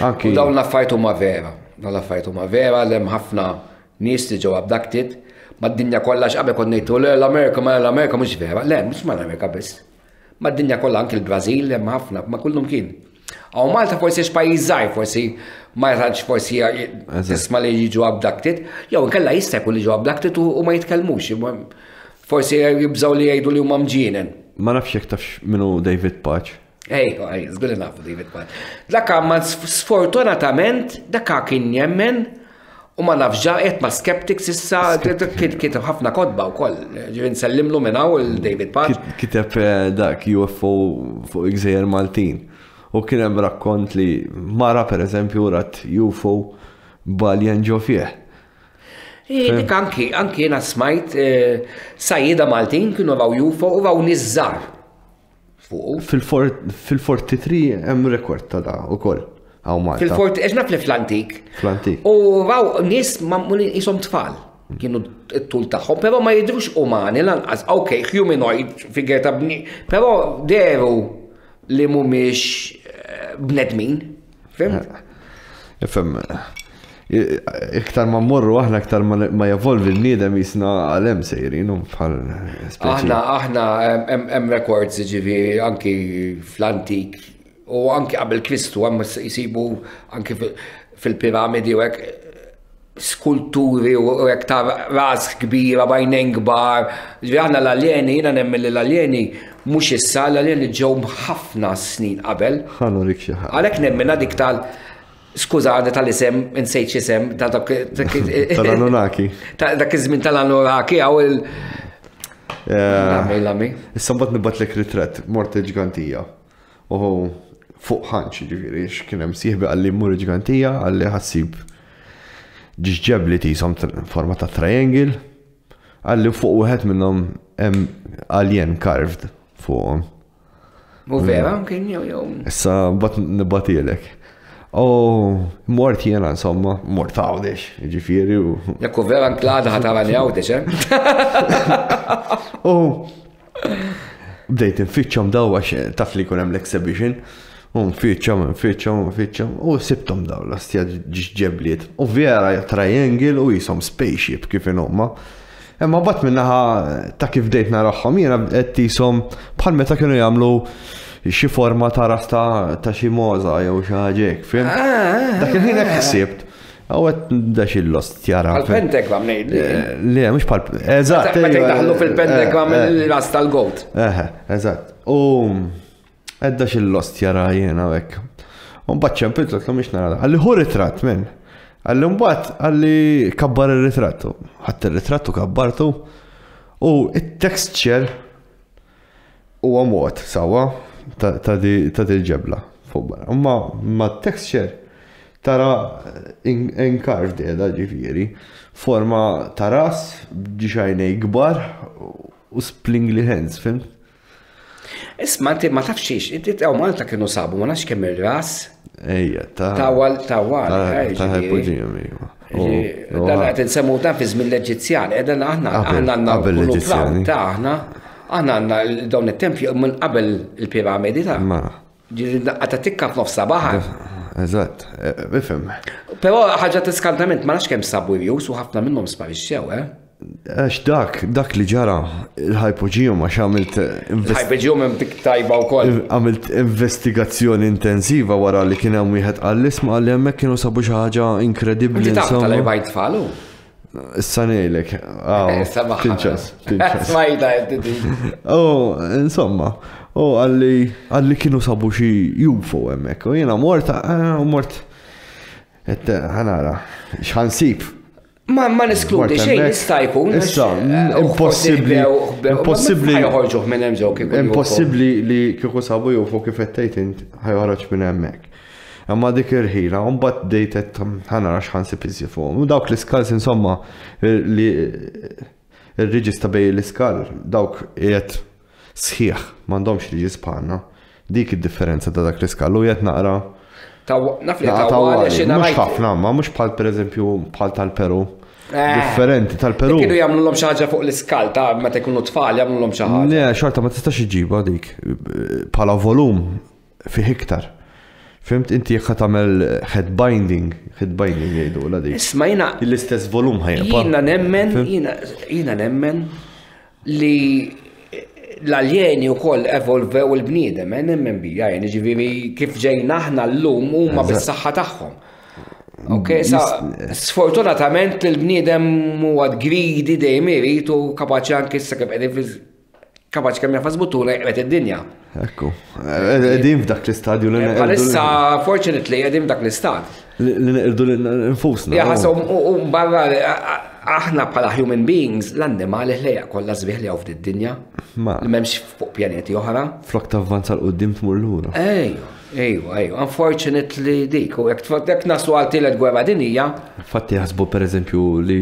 [SPEAKER 3] Anki. U dawn l-affarijiet huma vera, dawn l-affarijiet huma vera li hemm ħafna nies li ġew abducted mad-dinja kollha x'qabel kont ngħidu l-Amerika ma l-Amerika mhux vera, le mhux mal-Amerika biss. Mad-dinja kollha anki l-Brażil hemm ħafna, ma kullum kien. Għaw Malta forsi x'pajjiż żgħir forsi ma tantx forsi tisma' li jiġu abducted, jew inkella jista' jkun li ġew abducted u ma jitkellmux. Forsi jibżgħu li jgħidu li huma mġienen.
[SPEAKER 2] Ma nafx jekk tafx minnu David Paċ.
[SPEAKER 3] Ej, ej, żgur li nafu David Paċ. Dak ma sfortunatament dak kien jemmen U ma nafx ġa qed ma' skeptics issa kiteb ħafna kotba wkoll. Ġifieri nsellimlu minn hawn il-David Patch.
[SPEAKER 2] Kiteb eh, dak UFO fuq il-Gżejjer Maltin. U kien hemm rakkont li mara pereżempju rat UFO b'alien ġo fih.
[SPEAKER 3] Dik anki, anki jiena smajt eh, sajjida Maltin kienu raw UFO u raw nies żgħar.
[SPEAKER 2] fuqu. Fil-43 hemm rekord ta' da ukoll hawn Malta.
[SPEAKER 3] Fil-40, għax naf li fl-antik.
[SPEAKER 2] Fl-antik.
[SPEAKER 3] U raw nies magħmulin qishom tfal kienu t-tul tagħhom, però ma jidhrux umani lanqas, ok, humanoid figure ta' bni, però deru li mhumiex eh, bnedmin. Fimt?
[SPEAKER 2] Eh, ifhem, iktar ma mmorru aħna iktar ma jevolvi l-bniedem jisna għalem sejrin u bħal
[SPEAKER 3] Aħna aħna hemm records ġifieri anki fl-antik u anki qabel Kristu hemm jisibu anki fil-piramidi u hekk skulturi u hekk ta' ras kbira bajnejn kbar. Ġifieri aħna l-aljeni, jiena nemmen li l-aljeni mhux issa l-aljeni ġew ħafna snin qabel.
[SPEAKER 2] Ħa nurik xi ħaġa.
[SPEAKER 3] Għalhekk nemmen dik tal Skużani tal-isem, insejt x'isem, ta' dak.
[SPEAKER 2] Tal-Anunnaki.
[SPEAKER 3] Ta' dak iż-żmien tal-Anunnaki għaw il.
[SPEAKER 2] Eh, lami, Issa mbagħad nibgħatlek ritratt mort il-ġgantija. U fuq ħanċ ġifieri x'kien hemm sieħbi qalli mmur il-ġgantija qalli ħassib ġiex ġebli tisom forma ta' triangle. Qalli fuq wieħed minnhom hemm alien carved fuqhom.
[SPEAKER 3] U vera, kien jew jew.
[SPEAKER 2] Issa bat nibatilek. U mort jiena insomma, mort għawdex, ġifieri u.
[SPEAKER 3] Jekk u vera nklada ħatarani għawdex, eh?
[SPEAKER 2] U bdejt nfittxhom daw għax taf li jkun hemm l-exhibition. U nfittxhom, nfittxhom, nfittxhom, u sibthom daw l-ostja ġebliet. U vera triangle u jisom spaceship kif inhuma. Imma mbagħad min-naħa ta' kif bdejt narahom jiena qed qishom bħal meta kienu jagħmlu xi forma ta' ras ta' xi mogħża jew xi ħaġa hekk, fim? Ah, ah, ah, Dak il-ħin hekk ħsibt. Għawet dax il-lost jara.
[SPEAKER 3] Għal pentagram ngħid.
[SPEAKER 2] Eh, le, mhux bħal. Eżatt.
[SPEAKER 3] Meta jdaħlu fil-pentagram eh, eh. il-ras tal-goat.
[SPEAKER 2] Eħe, eżatt. U Edda xil-lost jara jiena u hekk. U mbagħad ċempilt l mhix nara. Għalli hu ritratt minn. Għalli mbagħad għalli kabbar ir-ritratt. Ħadd ir-ritratt u kabbartu. U it-texture huwa mod sewwa ta' dil-ġebla fuq barra. Imma ma' texture tara incarved qiegħda ġifieri forma ta' ras b'ġiexajnej kbar u splingly hands, fimt?
[SPEAKER 3] Isma' inti ma tafx xiex, inti taw Malta kienu sabu, ma nafx kemm ir-ras.
[SPEAKER 2] Ejja,
[SPEAKER 3] ta' Tawal, tawal.
[SPEAKER 2] Ta' ta' Ħepoġijum, iva.
[SPEAKER 3] Dan qed insemmu dan fi żmien l-Eġizzjan, eh, dan aħna aħna għandna
[SPEAKER 2] qabel l-Eġizzjani.
[SPEAKER 3] Ta' aħna aħna għandna dawn it-tempji minn qabel il-piramidi ta'
[SPEAKER 2] Ma.
[SPEAKER 3] Ġifieri daqqa ta' tikka f'nofs ta' baħar.
[SPEAKER 2] Eżatt, eh, ifhem.
[SPEAKER 3] Però ħaġa tiskantament ma nafx kemm sabu rjus u ħafna minnhom sparixxew, eh?
[SPEAKER 2] Għax dak, dak li ġara, il-hypogeum għax għamilt
[SPEAKER 3] Il-hypogeum hemm dik tajba wkoll.
[SPEAKER 2] Għamilt investigazzjoni intensiva wara li kien hemm wieħed qal isma' li hemmhekk kienu sabu xi ħaġa inkredibbli.
[SPEAKER 3] Inti taf tal-erbgħin tfal hu?
[SPEAKER 2] Issa ngħidlek, tinċas, tinċas.
[SPEAKER 3] Smajta inti.
[SPEAKER 2] Oh, insomma, u għalli għalli kienu sabu xi UFO hemmhekk. U jiena mort, eh, u mort ħanara, x'ħansib.
[SPEAKER 3] Ma ma neskludi xejn jista' jkun.
[SPEAKER 2] Issa, eh, impossibbli. Impossibbli.
[SPEAKER 3] Ħajħorġuh minn hemm ġew
[SPEAKER 2] kieku. Impossibbli li kieku sabu UFO kif qed tgħid int ħajħroġ minn hemmhekk. Imma dik irħila, u mbagħad bdejt qed ħa nara x'ħansib iżjed fuqhom. U dawk l-iskals insomma li ir-riġis ta' bej l-iskal dawk qiegħed sħiħ m'għandhomx riġis bħalna. Dik id-differenza ta' dak l-iskal u qiegħed naqra.
[SPEAKER 3] Naf li tawali.
[SPEAKER 2] Mhux ħafna, ma mhux bħal pereżempju bħal tal-Peru. Eh. Differenti tal-Peru.
[SPEAKER 3] Kienu jagħmluhom xi ħaġa fuq l-iskal ta' meta jkunu tfal jagħmluhom xi ħaġa.
[SPEAKER 2] Le, xorta ma tistax iġibha dik bħala volum fih iktar. Fimt inti jekk tagħmel head binding, head binding jgħidu la dik.
[SPEAKER 3] Isma' jiena
[SPEAKER 2] l-istess volum ħajja.
[SPEAKER 3] Jiena nemmen, jiena nemmen li l-aljeni u koll evolvew il-bniedem, eh, nemmen bija, jien ġifieri kif ġejna aħna llum huma bis-saħħa tagħhom. Ok, sa sfortunatament il-bniedem huwa greedy dejjem irid u kapaċi anke issa kif qegħdin Kapaċi kemm jafas buttuna jqbet id-dinja.
[SPEAKER 2] Ekku. Qegħdin f'dak l-istadju li
[SPEAKER 3] Bħalissa, fortunately, qegħdin f'dak l-istat.
[SPEAKER 2] Li neqirdu l-infusna.
[SPEAKER 3] Jaħas u barra aħna bħala human beings l-annimali ħlejja kollha sbieħ li hawn fid-dinja. Ma. Li m'hemmx fuq pjaneti oħra.
[SPEAKER 2] Flok tavvanza l qudiem tmur lura.
[SPEAKER 3] Ejju, ejju, ejju. Unfortunately dik, u jekk naslu għal tielet gwerra dinija.
[SPEAKER 2] Fatti jaħsbu pereżempju li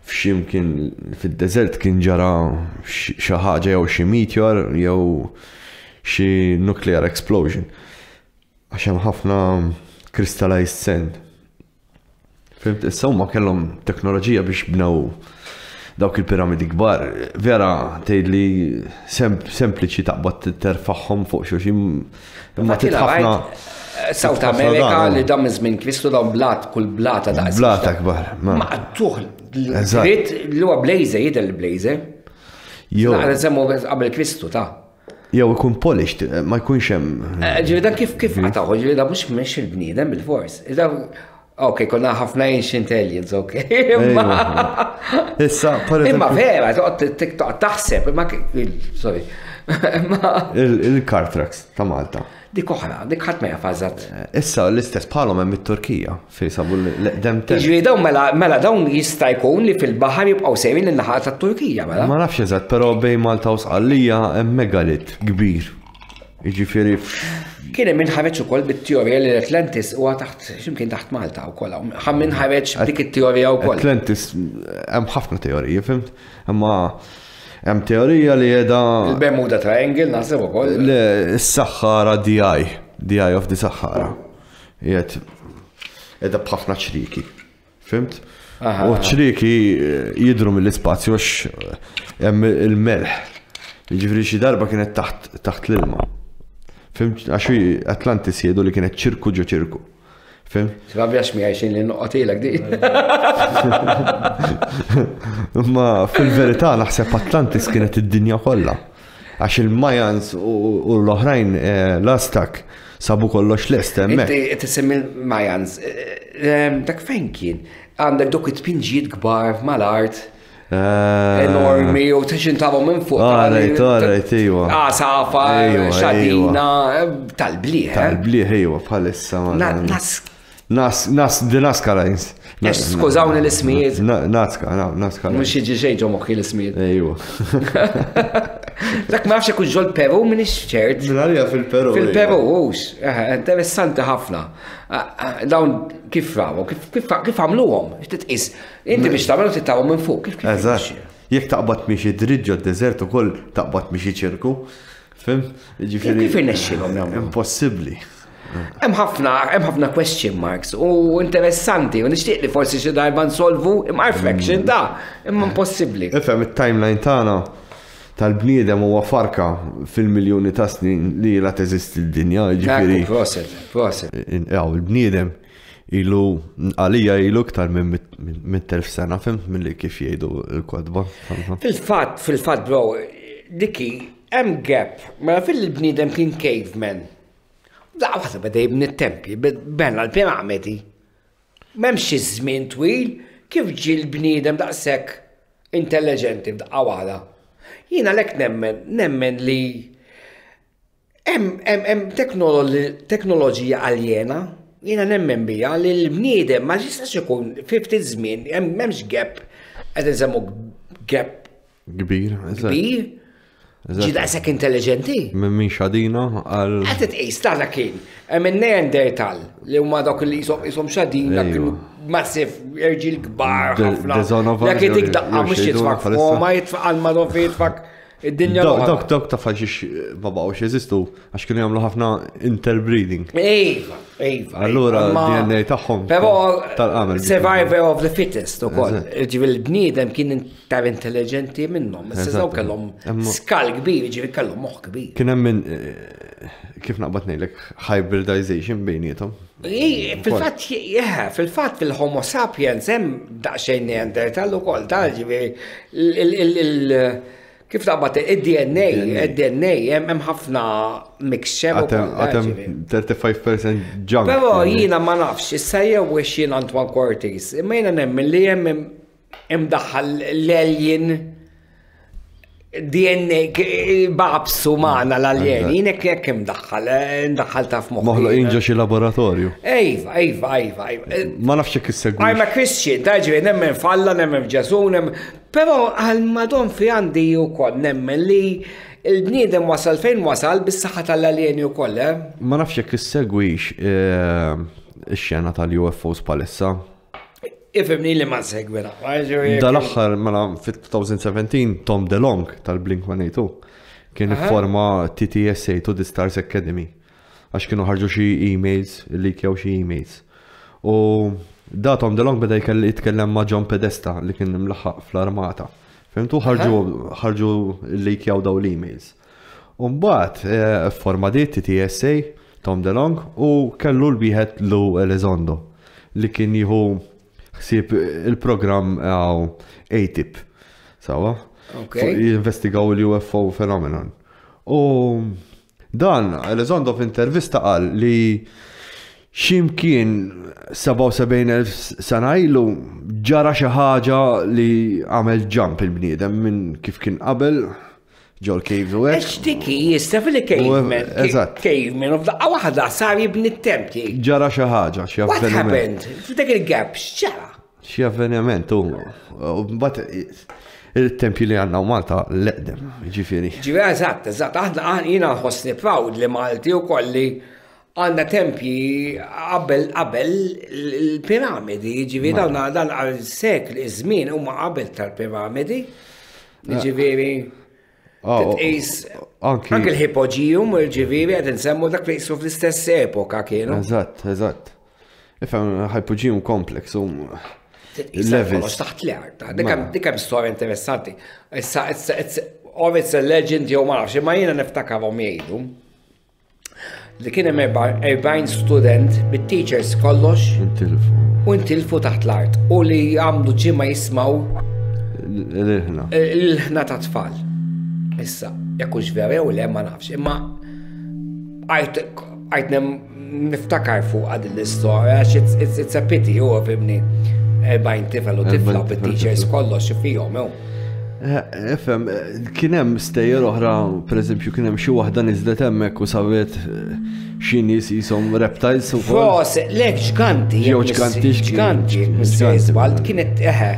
[SPEAKER 2] f'ximkien fid-deżert kien ġara xi ħaġa jew xi meteor jew xi nuclear explosion. Għax hemm ħafna crystallized sand. Fimt, issa huma kellhom teknoloġija biex bnew dawk il-piramidi kbar. Vera tgħid li sempliċi taqbad terfagħhom fuq xulxin imma ħafna.
[SPEAKER 3] South America li dam iż-żmien Kristu dawn blat kull blata
[SPEAKER 2] daqs. Blata kbar.
[SPEAKER 3] Ma qattuh dritt li huwa blazer jidher il-blazer. Jew. Naqra nsemmu qabel Kristu ta'
[SPEAKER 2] Jew ikun polished, ma jkunx hemm.
[SPEAKER 3] Eh, ġifieri dan kif kif qatgħu, ġifieri dan mhux mhux il-bniedem bil-fors. Ok, konna ħafna ancient aliens, ok.
[SPEAKER 2] Issa,
[SPEAKER 3] Imma vera, toqgħod taħseb, imma sorry.
[SPEAKER 2] Il-car tracks ta' Malta.
[SPEAKER 3] Dik oħra, dik ħadd ma jaf eżatt.
[SPEAKER 2] Eh, issa l-istess bħalhom hemm it-Turkija fejn sabu l-eqdem
[SPEAKER 3] Jiġifieri dawn mela, mela dawn jista' jkun li fil-baħar jibqgħu sejrin in-naħa tat-Turkija mela.
[SPEAKER 2] Ma nafx eżatt, però bejn Malta u Sqallija hemm megalit kbir. Jiġifieri
[SPEAKER 3] Kien hemm min ħareġ ukoll bit-teorija li l-Atlantis huwa taħt x'imkien taħt Malta wkoll hawn. Ħa min ħareġ b'dik it-teorija wkoll.
[SPEAKER 2] Atlantis hemm ħafna teoriji, fimt? Imma hemm teorija li qiegħda
[SPEAKER 3] Il-Bermuda Triangle naħseb ukoll.
[SPEAKER 2] Le, s-Sahara DI, DI of the Sahara. Qiegħed qiegħda b'ħafna ċriki. Fimt? U ċrieki eh, jidru mill-ispazju għax eh, hemm il-melħ. Jiġifieri xi darba kienet taħt taħt l-ilma. Fimt? Għax Atlantis jgħidu li kienet ċirku ġo ċirku. Fimt?
[SPEAKER 3] Rabja xmi għajxin li noqgħotilek di.
[SPEAKER 2] Ma fil-verità naħseb Atlantis kienet id-dinja kollha. Għax il-Mayans u l-oħrajn eh, l-Aztak sabu kollox lest hemmhekk.
[SPEAKER 3] Inti tisemmi l-Mayans. Eh, eh, dak fejn kien? Għandek dok it-tpinġijiet kbar mal-art. Enormi u tixin tawhom minn fuq.
[SPEAKER 2] Għarajt, għarajt, iwa.
[SPEAKER 3] Għasafa, xadina, tal-bliħ.
[SPEAKER 2] Tal-bliħ, iwa, bħalissa.
[SPEAKER 3] Nas
[SPEAKER 2] Nas, nas, di Nazca Lines.
[SPEAKER 3] Skużawni l-ismijiet.
[SPEAKER 2] Nazca, Nazca.
[SPEAKER 3] Mux jiġi xejn ġo moħħi l-ismijiet.
[SPEAKER 2] Ejwa.
[SPEAKER 3] Dak ma nafx ikun ġol Peru minix ċert.
[SPEAKER 2] Minarja fil-Peru.
[SPEAKER 3] Fil-Peru, hux. Interessanti ħafna. Dawn kif raw, kif għamluhom, titqis. Inti biex tagħmlu titgħu minn fuq, kif kif.
[SPEAKER 2] Eżatt. Jekk taqbad miexi dritt ġo deżert ukoll taqbad miexi ċirku. Fim?
[SPEAKER 3] Ġifieri. Kif irnexxielhom
[SPEAKER 2] jagħmlu? Impossibbli.
[SPEAKER 3] Hemm ħafna hemm ħafna question marks u interessanti u nixtieq li forsi xi darba nsolvu imma reflection da imma impossibbli.
[SPEAKER 2] Ifhem it-timeline tagħna tal-bniedem huwa farka fil-miljuni ta' snin li ilha teżisti d-dinja,
[SPEAKER 3] ġifieri. Proset, proset.
[SPEAKER 2] Il-bniedem ilu għalija ilu iktar minn 100,000 sena, fimt milli kif jgħidu l-kotba.
[SPEAKER 3] Fil-fatt, fil-fatt bro, diki hemm gap, mela fil-bniedem kien caveman. Daqqa waħda beda jibni t-tempji, bena l-piramidi. M'hemmx xi żmien twil Kif ġie l-bniedem daqshekk intelligenti f'daqqa waħda? Jiena lek nemmen, nemmen li hemm teknoloġija aljena, jiena nemmen bija li l-bniedem ma jistax ikun fi ftit żmien, m'hemmx gap, qed insemmu gap
[SPEAKER 2] Kbir,
[SPEAKER 3] eżatt. Kbir? Ġi daqshekk intelligenti.
[SPEAKER 2] Minn min xadina għal.
[SPEAKER 3] Qed tqis tagħna kien. Hemm in-Neandertal li huma dawk li jisom xadina kienu massive irġiel kbar ħafna. Jekk itik daqqa mhux jitfak f'koma jitfaq għal madon jitfak id-dinja.
[SPEAKER 2] Dawk dawk ta' faġix ma baqgħux jeżistu għax kienu jagħmlu ħafna interbreeding.
[SPEAKER 3] Iva, iva.
[SPEAKER 2] Allura DNA tagħhom.
[SPEAKER 3] Però tal-qamel. Survivor of the fittest ukoll. Ġifieri l-bniedem kien iktar intelligenti minnhom. Issa daw kellhom skal kbir, ġifieri kellhom moħħ kbir.
[SPEAKER 2] Kien hemm minn eh, kif naqbad ngħidlek hybridization bejniethom.
[SPEAKER 3] Fil-fatt, fil-fatt fil-Homo sapiens hemm daqsxejn Neandertal ukoll, tal ġifieri Kif taqbad id-DNA, id-DNA hemm ħafna mixture.
[SPEAKER 2] Għatem 35% junk.
[SPEAKER 3] Però jiena ma nafx, issa jew għax jien Antoine Cortis, imma jiena nemmen li hemm imdaħħal l-alien DNA babsu maħna l-alien, jien hekk hekk imdaħħal, eh, imdaħħal taf moħħi.
[SPEAKER 2] Moħloqin ġo xi laboratorju.
[SPEAKER 3] Ejva, ejva, ejva, ejva.
[SPEAKER 2] Ma nafx jekk issegwi.
[SPEAKER 3] I'm a Christian, ta' ġifieri nemmen f'Alla, nemmen f'Ġesù, nemmen. Però għal madon fi għandi wkoll nemmen li l-bniedem wasal fejn wasal bis-saħħa tal-aljeni wkoll, eh?
[SPEAKER 2] Ma nafx jekk issegwix eh, ix-xena tal-UFOs bħalissa.
[SPEAKER 3] Ifimni li ma nsegwi naqra.
[SPEAKER 2] Dal-aħħar mela fit-2017 Tom DeLong tal-Blink-182 kien ifforma TTSA to the Stars Academy għax kienu ħarġu xi emails, leakjaw xi emails. U da Tom DeLong beda jitkellem ma' John Podesta li kien imlaħħaq fl-armata. Fimtu ħarġu ħarġu leakjaw daw l-emails. U mbagħad eh, forma di TTSA Tom DeLong u kellu l-wieħed Lou Elizondo li kien jieħu ħsieb il-programm eh, ATIP. Sawa? Jinvestigaw il-UFO phenomenon. U dan Elizondo f'intervista qal li ximkien 77,000 sena ilu ġara xi ħaġa li għamel jump il-bniedem minn kif kien qabel ġol caves u hekk.
[SPEAKER 3] Għax dik hi, jista' fil caveman.
[SPEAKER 2] Eżatt.
[SPEAKER 3] Caveman u f'daqqa waħda sar jibni t-tempji.
[SPEAKER 2] Ġara xi ħaġa, xi
[SPEAKER 3] avveniment. What happened? F'dak il-gap x'ġara?
[SPEAKER 2] Xi avveniment u mbagħad il-tempji li għandna u Malta l-eqdem, ġifieri.
[SPEAKER 3] Ġifieri eżatt, eżatt, aħna jiena nħossni proud li Malti wkoll li għandna tempji qabel qabel il-piramidi, ġifieri dawn dan għal sekli żmien huma qabel tal-piramidi. Ġifieri
[SPEAKER 2] ah,
[SPEAKER 3] tqis anki l-hipoġijum, ġifieri qed insemmu dak li jisru fl-istess epoka kienu.
[SPEAKER 2] Eżatt, eżatt. Ifhem hypogeum complex u levels.
[SPEAKER 3] Taħt l-art, dik hemm storja interessanti. Issa, or it's a legend jew ma nafx, imma jiena niftakarhom jgħidu li kien hemm 40 student bit-teachers kollox.
[SPEAKER 2] Intilfu.
[SPEAKER 3] U intilfu taħt l-art u li għamlu ġimgħa jismaw
[SPEAKER 2] l-ħna.
[SPEAKER 3] L-ħna ta' tfal. Issa, jekk hux vera jew le ma nafx, imma għajt niftakar fuq għad l-istorja, għax it's a pity, u fimni, 40 tifel u tifla bit-teachers kollox fihom,
[SPEAKER 2] eh, Efem, kien hemm stejjer oħra, pereżempju kien hemm xi waħda niżlet hemmhekk u sabet eh, xi nies jisom reptiles
[SPEAKER 3] u Fos, lek ġganti.
[SPEAKER 2] Jew ġganti,
[SPEAKER 3] ġganti, ġganti, kienet eħe,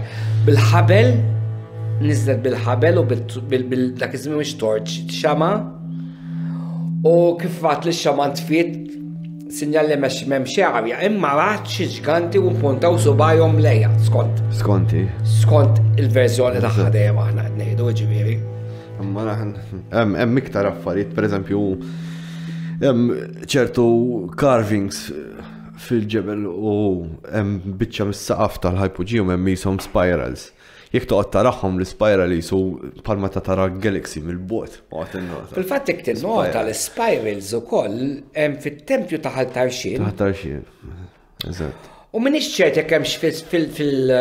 [SPEAKER 3] bil-ħabel, niżlet bil-ħabel u bil dak iż-żmien mhux torċ, xama' U kif rat li x-xama ntfiet, sinjal li m'hemm xi arja, imma rat xi ġganti u mpuntaw subgħajhom lejha, skont.
[SPEAKER 2] Skonti.
[SPEAKER 3] Skont il-verżjoni tagħha dejjem aħna qed ngħidu, ġifieri.
[SPEAKER 2] Imma hemm iktar affarijiet, pereżempju, hemm ċertu carvings fil-ġebel u hemm biċċa mis-saqaf tal-hypogeum hemm qishom spirals. Jekk toqgħod tarahom l-spiral jisu bħal meta tara galaxy mill-bogħod, oqgħod innota.
[SPEAKER 3] Fil-fatt jekk tinnota l-spirals ukoll hemm fit-tempju ta' Ħal Tarxien.
[SPEAKER 2] Ta' Ħal Tarxien, eżatt.
[SPEAKER 3] U m'iniex ċert jekk hemmx fil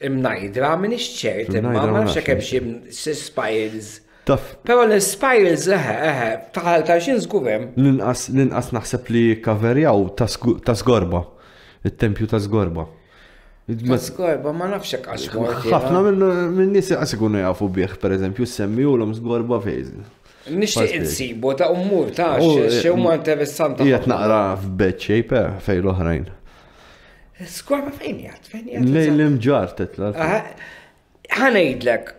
[SPEAKER 3] imnajdra, m'iniex ċert, imma ma nafx jekk hemm xi spirals.
[SPEAKER 2] Taf.
[SPEAKER 3] Però l-spirals eħe, eħe, ta' Ħal Tarxien żgur hemm.
[SPEAKER 2] L-inqas l-inqas naħseb li kkaverjaw ta' Sgorba, it-tempju ta' Sgorba.
[SPEAKER 3] Skorba, ma nafx hekk għax mort.
[SPEAKER 2] Ħafna minn nies qas ikunu jafu bih, pereżempju, semmihulhom Sgorba fejn.
[SPEAKER 3] Nixtieq insibu ta' ummur ta' xi huma interessanti.
[SPEAKER 2] Qiegħed naqra f'bad shape eh, fejn l-oħrajn.
[SPEAKER 3] Skorba fejn qiegħed? Fejn qiegħed?
[SPEAKER 2] Lejn l-imġar titla'.
[SPEAKER 3] Ħa ngħidlek,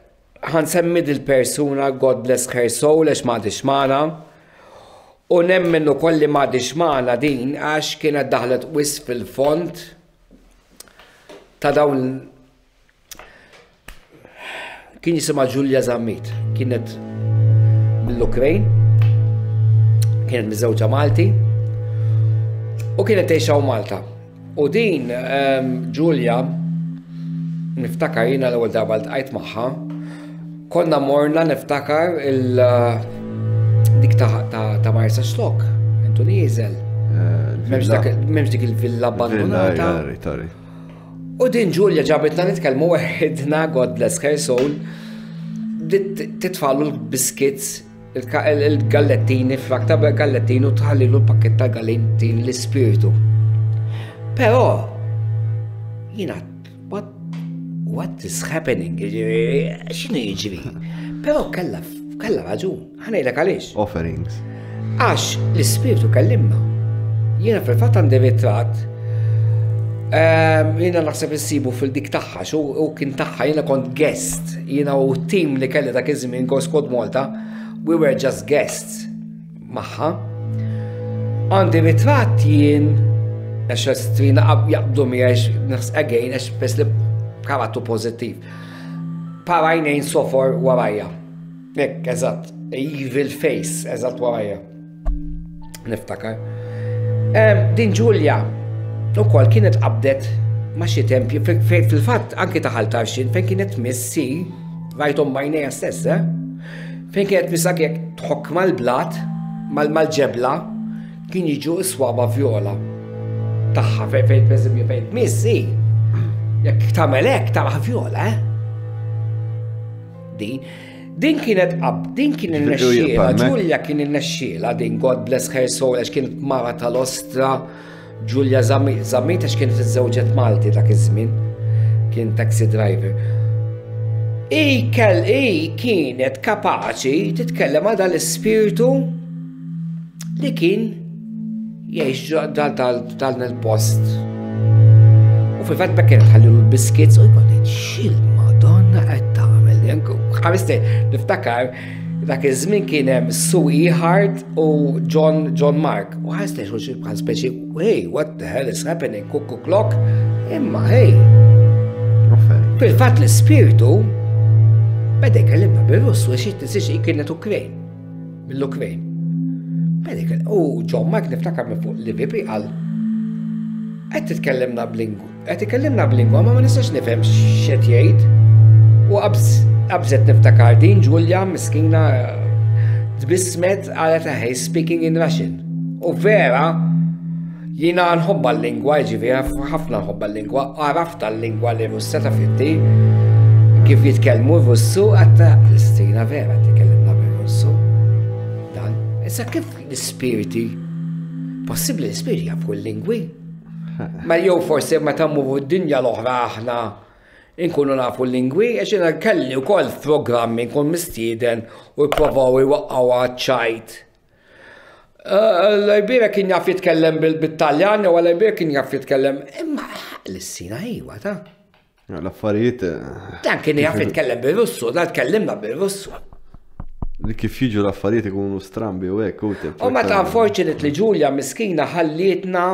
[SPEAKER 3] ħa nsemmi dil-persuna God bless her soul għax m'għadhiex magħna. U nemmen ukoll li m'għadhiex magħna din għax kienet daħlet wisq fil-fond ta' dawn kien jisimha Ġulja Zammit, kienet mill-Ukrajn, kienet miżewġa Malti u kienet tgħix hawn Malta. U din Ġulja niftakar jiena l-ewwel darba ltqajt magħha, konna morna niftakar il dik ta' Marsa Xlok, intu nieżel. Eh, M'hemmx dik il-villa abbandonata. U din Ġulja ġabitna nitkellmu weħidna, God bless her soul, titfallu l-biscuits il-gallettini, frak ta' gallettini u tħallilu l-pakket ta' gallettini l-ispirtu. Però, jina, what, what is happening? X'inhu jiġri? Però kella, kella raġun, ħanejlek għaliex.
[SPEAKER 2] Offerings.
[SPEAKER 3] Għax l-ispirtu kellimna. Jiena fil-fatt għandi ritratt jiena naħseb insibu fil-dik tagħha, xu u kien tagħha jiena kont guest, jiena u tim li kelli dak iż-żmien Go Squad Malta, we were just guests magħha. Għandi ritratt jien għax strina jaqbdu miegħi naħs again għax bes li karattru pożittiv. Para għajnejn sofor warajja. Hekk, eżatt, evil face, eżatt warajja. Niftakar. Din Ġulja ukoll kienet qabdet ma' xi tempji fil-fatt anki ta' Ħal Tarxien fejn kienet missi rajthom b'għajnejja stess, eh? Fejn kienet tmiss anki jekk tħokk mal-blat, mal-ġebla, kien jiġu s-swaba vjola tagħha fejn fejn pereżempju fejn tmissi. Jekk tagħmel hekk taraħ vjola, eh? Din Din kienet qab, din kien irnexxiela, Ġulja kien irnexxiela din God bless her soul għax kienet mara tal-ostra Ġulja Zammit għax kienet iżżewġet Malti dak iż-żmien, kien taxi driver. I kell i kienet kapaċi titkellem għal dal-ispirtu li kien jgħix dan il-post. U fil-fatt bekk kienet ħallilu l-biscuits u jkun xil madonna qed tagħmel. Ħariste niftakar dak iż-żmien kien hemm Sue Earhart u John John Mark. U ħariste xulxin bħal speċi, hey, what the hell is happening? Cuckoo clock. Imma hey. Fil-fatt l-ispirtu beda jkellimna bir-Russu għax tinsiex kienet Ukrejn. Mill-Ukraine. Medical. U John Mark niftakar minn fuq l-IVP qal qed titkellimna b'lingwa, qed ikellimna b'lingwa ma ma nistax nifhem x'qed jgħid. U qabżet niftakar din Ġulja miskina tbissmet qalet hey speaking in Russian. U vera Jiena nħobbha l-lingwa, jiġifieri ħafna nħobbha l-lingwa, għaraftha l-lingwa li Russa taf inti kif jitkellmu r-Russu għatta l-istina vera tkellimna bir-Russu. Dan, issa kif l-ispirti, possibbli l-ispirti jafu l-lingwi? Ma jew forsi meta mmorru d-dinja l-oħra aħna inkunu nafu l-lingwi, għax jiena kelli wkoll programmi nkun mistieden u jipprovaw iwaqqgħu ċajt. L-Ibira kien jaf jitkellem bil-Taljan, jew l-Ibira kien jaf jitkellem, imma l-sina iwa ta'
[SPEAKER 2] L-affarijiet.
[SPEAKER 3] Dan kien jaf jitkellem bil-Russu, dan tkellimna bil-Russu.
[SPEAKER 2] Li kif jiġu l-affarijiet ikunu strambi u hekk u tip.
[SPEAKER 3] U meta unfortunately Ġulja miskina ħallietna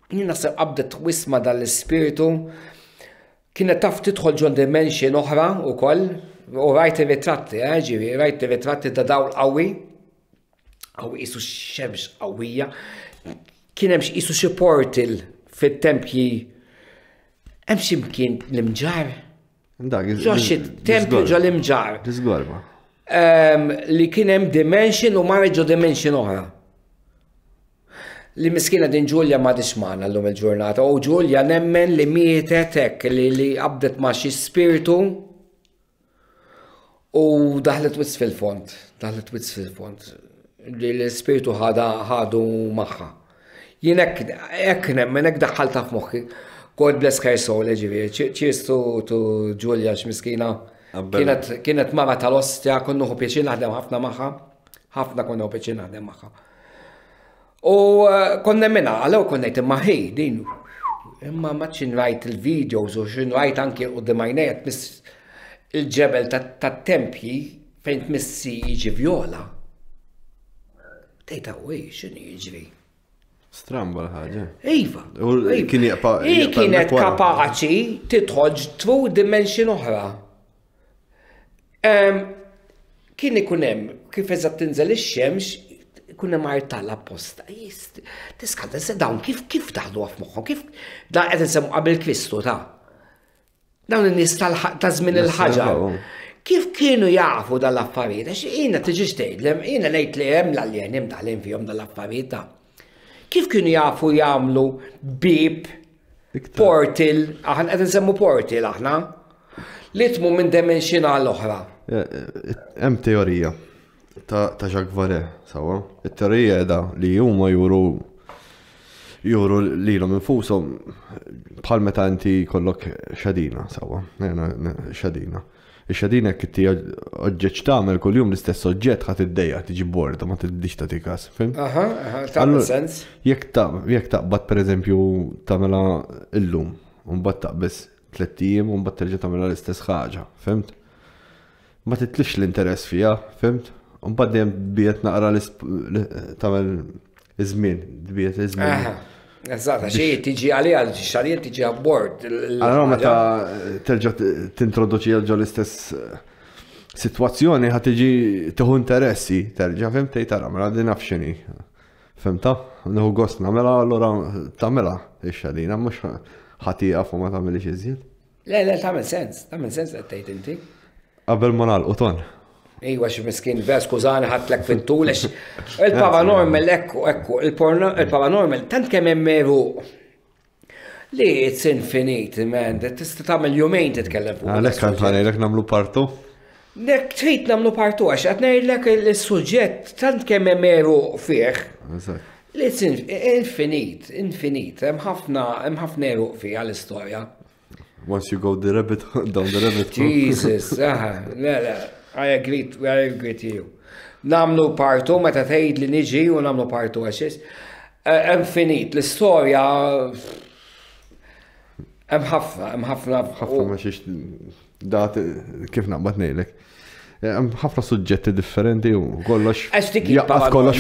[SPEAKER 3] jien naħseb qabdet wisma dal-ispirtu Kienet taf tidħol ġo dimension oħra wkoll, u rajt ir-ritratti, eh, ġifieri rajt ir-ritratti ta' dawl qawwi, qawwi qisu xemx qawwija. Kien hemm qisu xi portal fit-tempji hemm xi mkien l-imġar. Ġo xi tempju ġo l-imġar.
[SPEAKER 2] Disgorba.
[SPEAKER 3] Ehm, li kien hemm dimension u marret ġo dimension oħra. Li miskina din Ġulja m'għadhiex magħna llum il-ġurnata u Ġulja nemmen li mietet hekk li li qabdet ma' xi spirtu u daħlet wisq fil-fond, daħlet wisq fil-fond li l-ispirtu ħada ħadu magħha. Jien hekk hekk nemmen hekk daħħaltha f'moħħi. God bless her soul, ġifieri. Cheers to, to Julia x'miskina. Kienet, kienet mara tal-ostja, kont nieħu pjaċir naħdem ħafna magħha. Ħafna kont nieħu pjaċir naħdem magħha. U eh, konna minna, għalew konna ngħid imma ħej, din imma ma xin rajt il-videos u xin rajt anki u d-dimajnejt tmiss il-ġebel tat-tempji fejn tmissi jiġi vjola. Tejta u xini jiġri.
[SPEAKER 2] Stramba l-ħaġa.
[SPEAKER 3] Iva.
[SPEAKER 2] U kien jaqpa.
[SPEAKER 3] Hi kienet kapaċi tidħol through dimension oħra. Kien ikun hemm kif eżatt tinżel ix-xemx, ikun hemm artal apposta. Tiskanta se dawn kif kif daħlu f'moħħhom, kif da qed insemmu qabel Kristu ta' dawn in-nies ta' żmien il-ħaġar. Kif kienu jafu dal-affarijiet? Għax jiena tiġix tgħidlem, jiena ngħid li hemm l-aljeni mdaħlin fihom dal-affarijiet ta' Kif kienu jafu jagħmlu bib portal, aħna qed nsemmu portal aħna, li tmur minn dimension għal oħra.
[SPEAKER 2] Eh, eh, hemm teorija ta' Jacques Vallée, sawa. It-teorija edha li huma juru juru lilhom infushom bħal meta inti kollok xadina, sawa, xadina. Ix-xadina jekk inti oġġett x'tagħmel kuljum l-istess oġġett ħa tiddejjaq tiġi bored ma tibdix tagħti każ, fhimt?
[SPEAKER 3] Aha, aha, tagħmel sens.
[SPEAKER 2] Jekk jekk taqbad pereżempju tagħmilha illum, u mbagħad taqbeż tlett ijiem u mbagħad terġa' tagħmilha l-istess ħaġa, fhimt? Ma titlifx l-interess fiha, fhimt? U mbagħad dejjem tbiegħed naqra tagħmel iż-żmien, tbiegħed iż-żmien.
[SPEAKER 3] Eżatt, għax hi tiġi għaliha, xalija tiġi abbord.
[SPEAKER 2] Allora meta terġa' tintroduċi ġo l-istess eh, sitwazzjoni ħa tiġi tieħu interessi, terġa' fim tgħid tara mela din naf x'inhi. Fimta? Nieħu gost nagħmilha allura tagħmilha ix-xadina mhux ħa tieqaf u ma tagħmilix iżjed.
[SPEAKER 3] Le, le, tagħmel sens, tagħmel sens qed tgħid inti.
[SPEAKER 2] Qabel ma nagħlqu ton.
[SPEAKER 3] Iwa xi miskin vera skużani ħadtlek fit-tul għax il-paranormal ekku ekku il-paranormal tant kemm hemm meruq li it's infinite man, tista' tagħmel jumejn titkellem
[SPEAKER 2] fuq. Għalhekk għand ngħidlek nagħmlu partu.
[SPEAKER 3] Nek trid nagħmlu partu għax qed ngħidlek is-suġġett tant kemm hemm meruq fih. Li it's infinite, infinite, hemm ħafna hemm ħafna eruq fiha l-istorja.
[SPEAKER 2] Once you go the rabbit, down the rabbit
[SPEAKER 3] hole. Jesus, aha, le, le, I agree, I agree to you. Namlu partu, meta tgħid li niġi u namlu partu għax eh, infinit, l-istorja hemm ħafna, hemm ħafna.
[SPEAKER 2] Ħafna ma xiex dat kif naqbad ngħidlek. Hemm ħafna suġġetti differenti u kollox.
[SPEAKER 3] Għax dik kollox.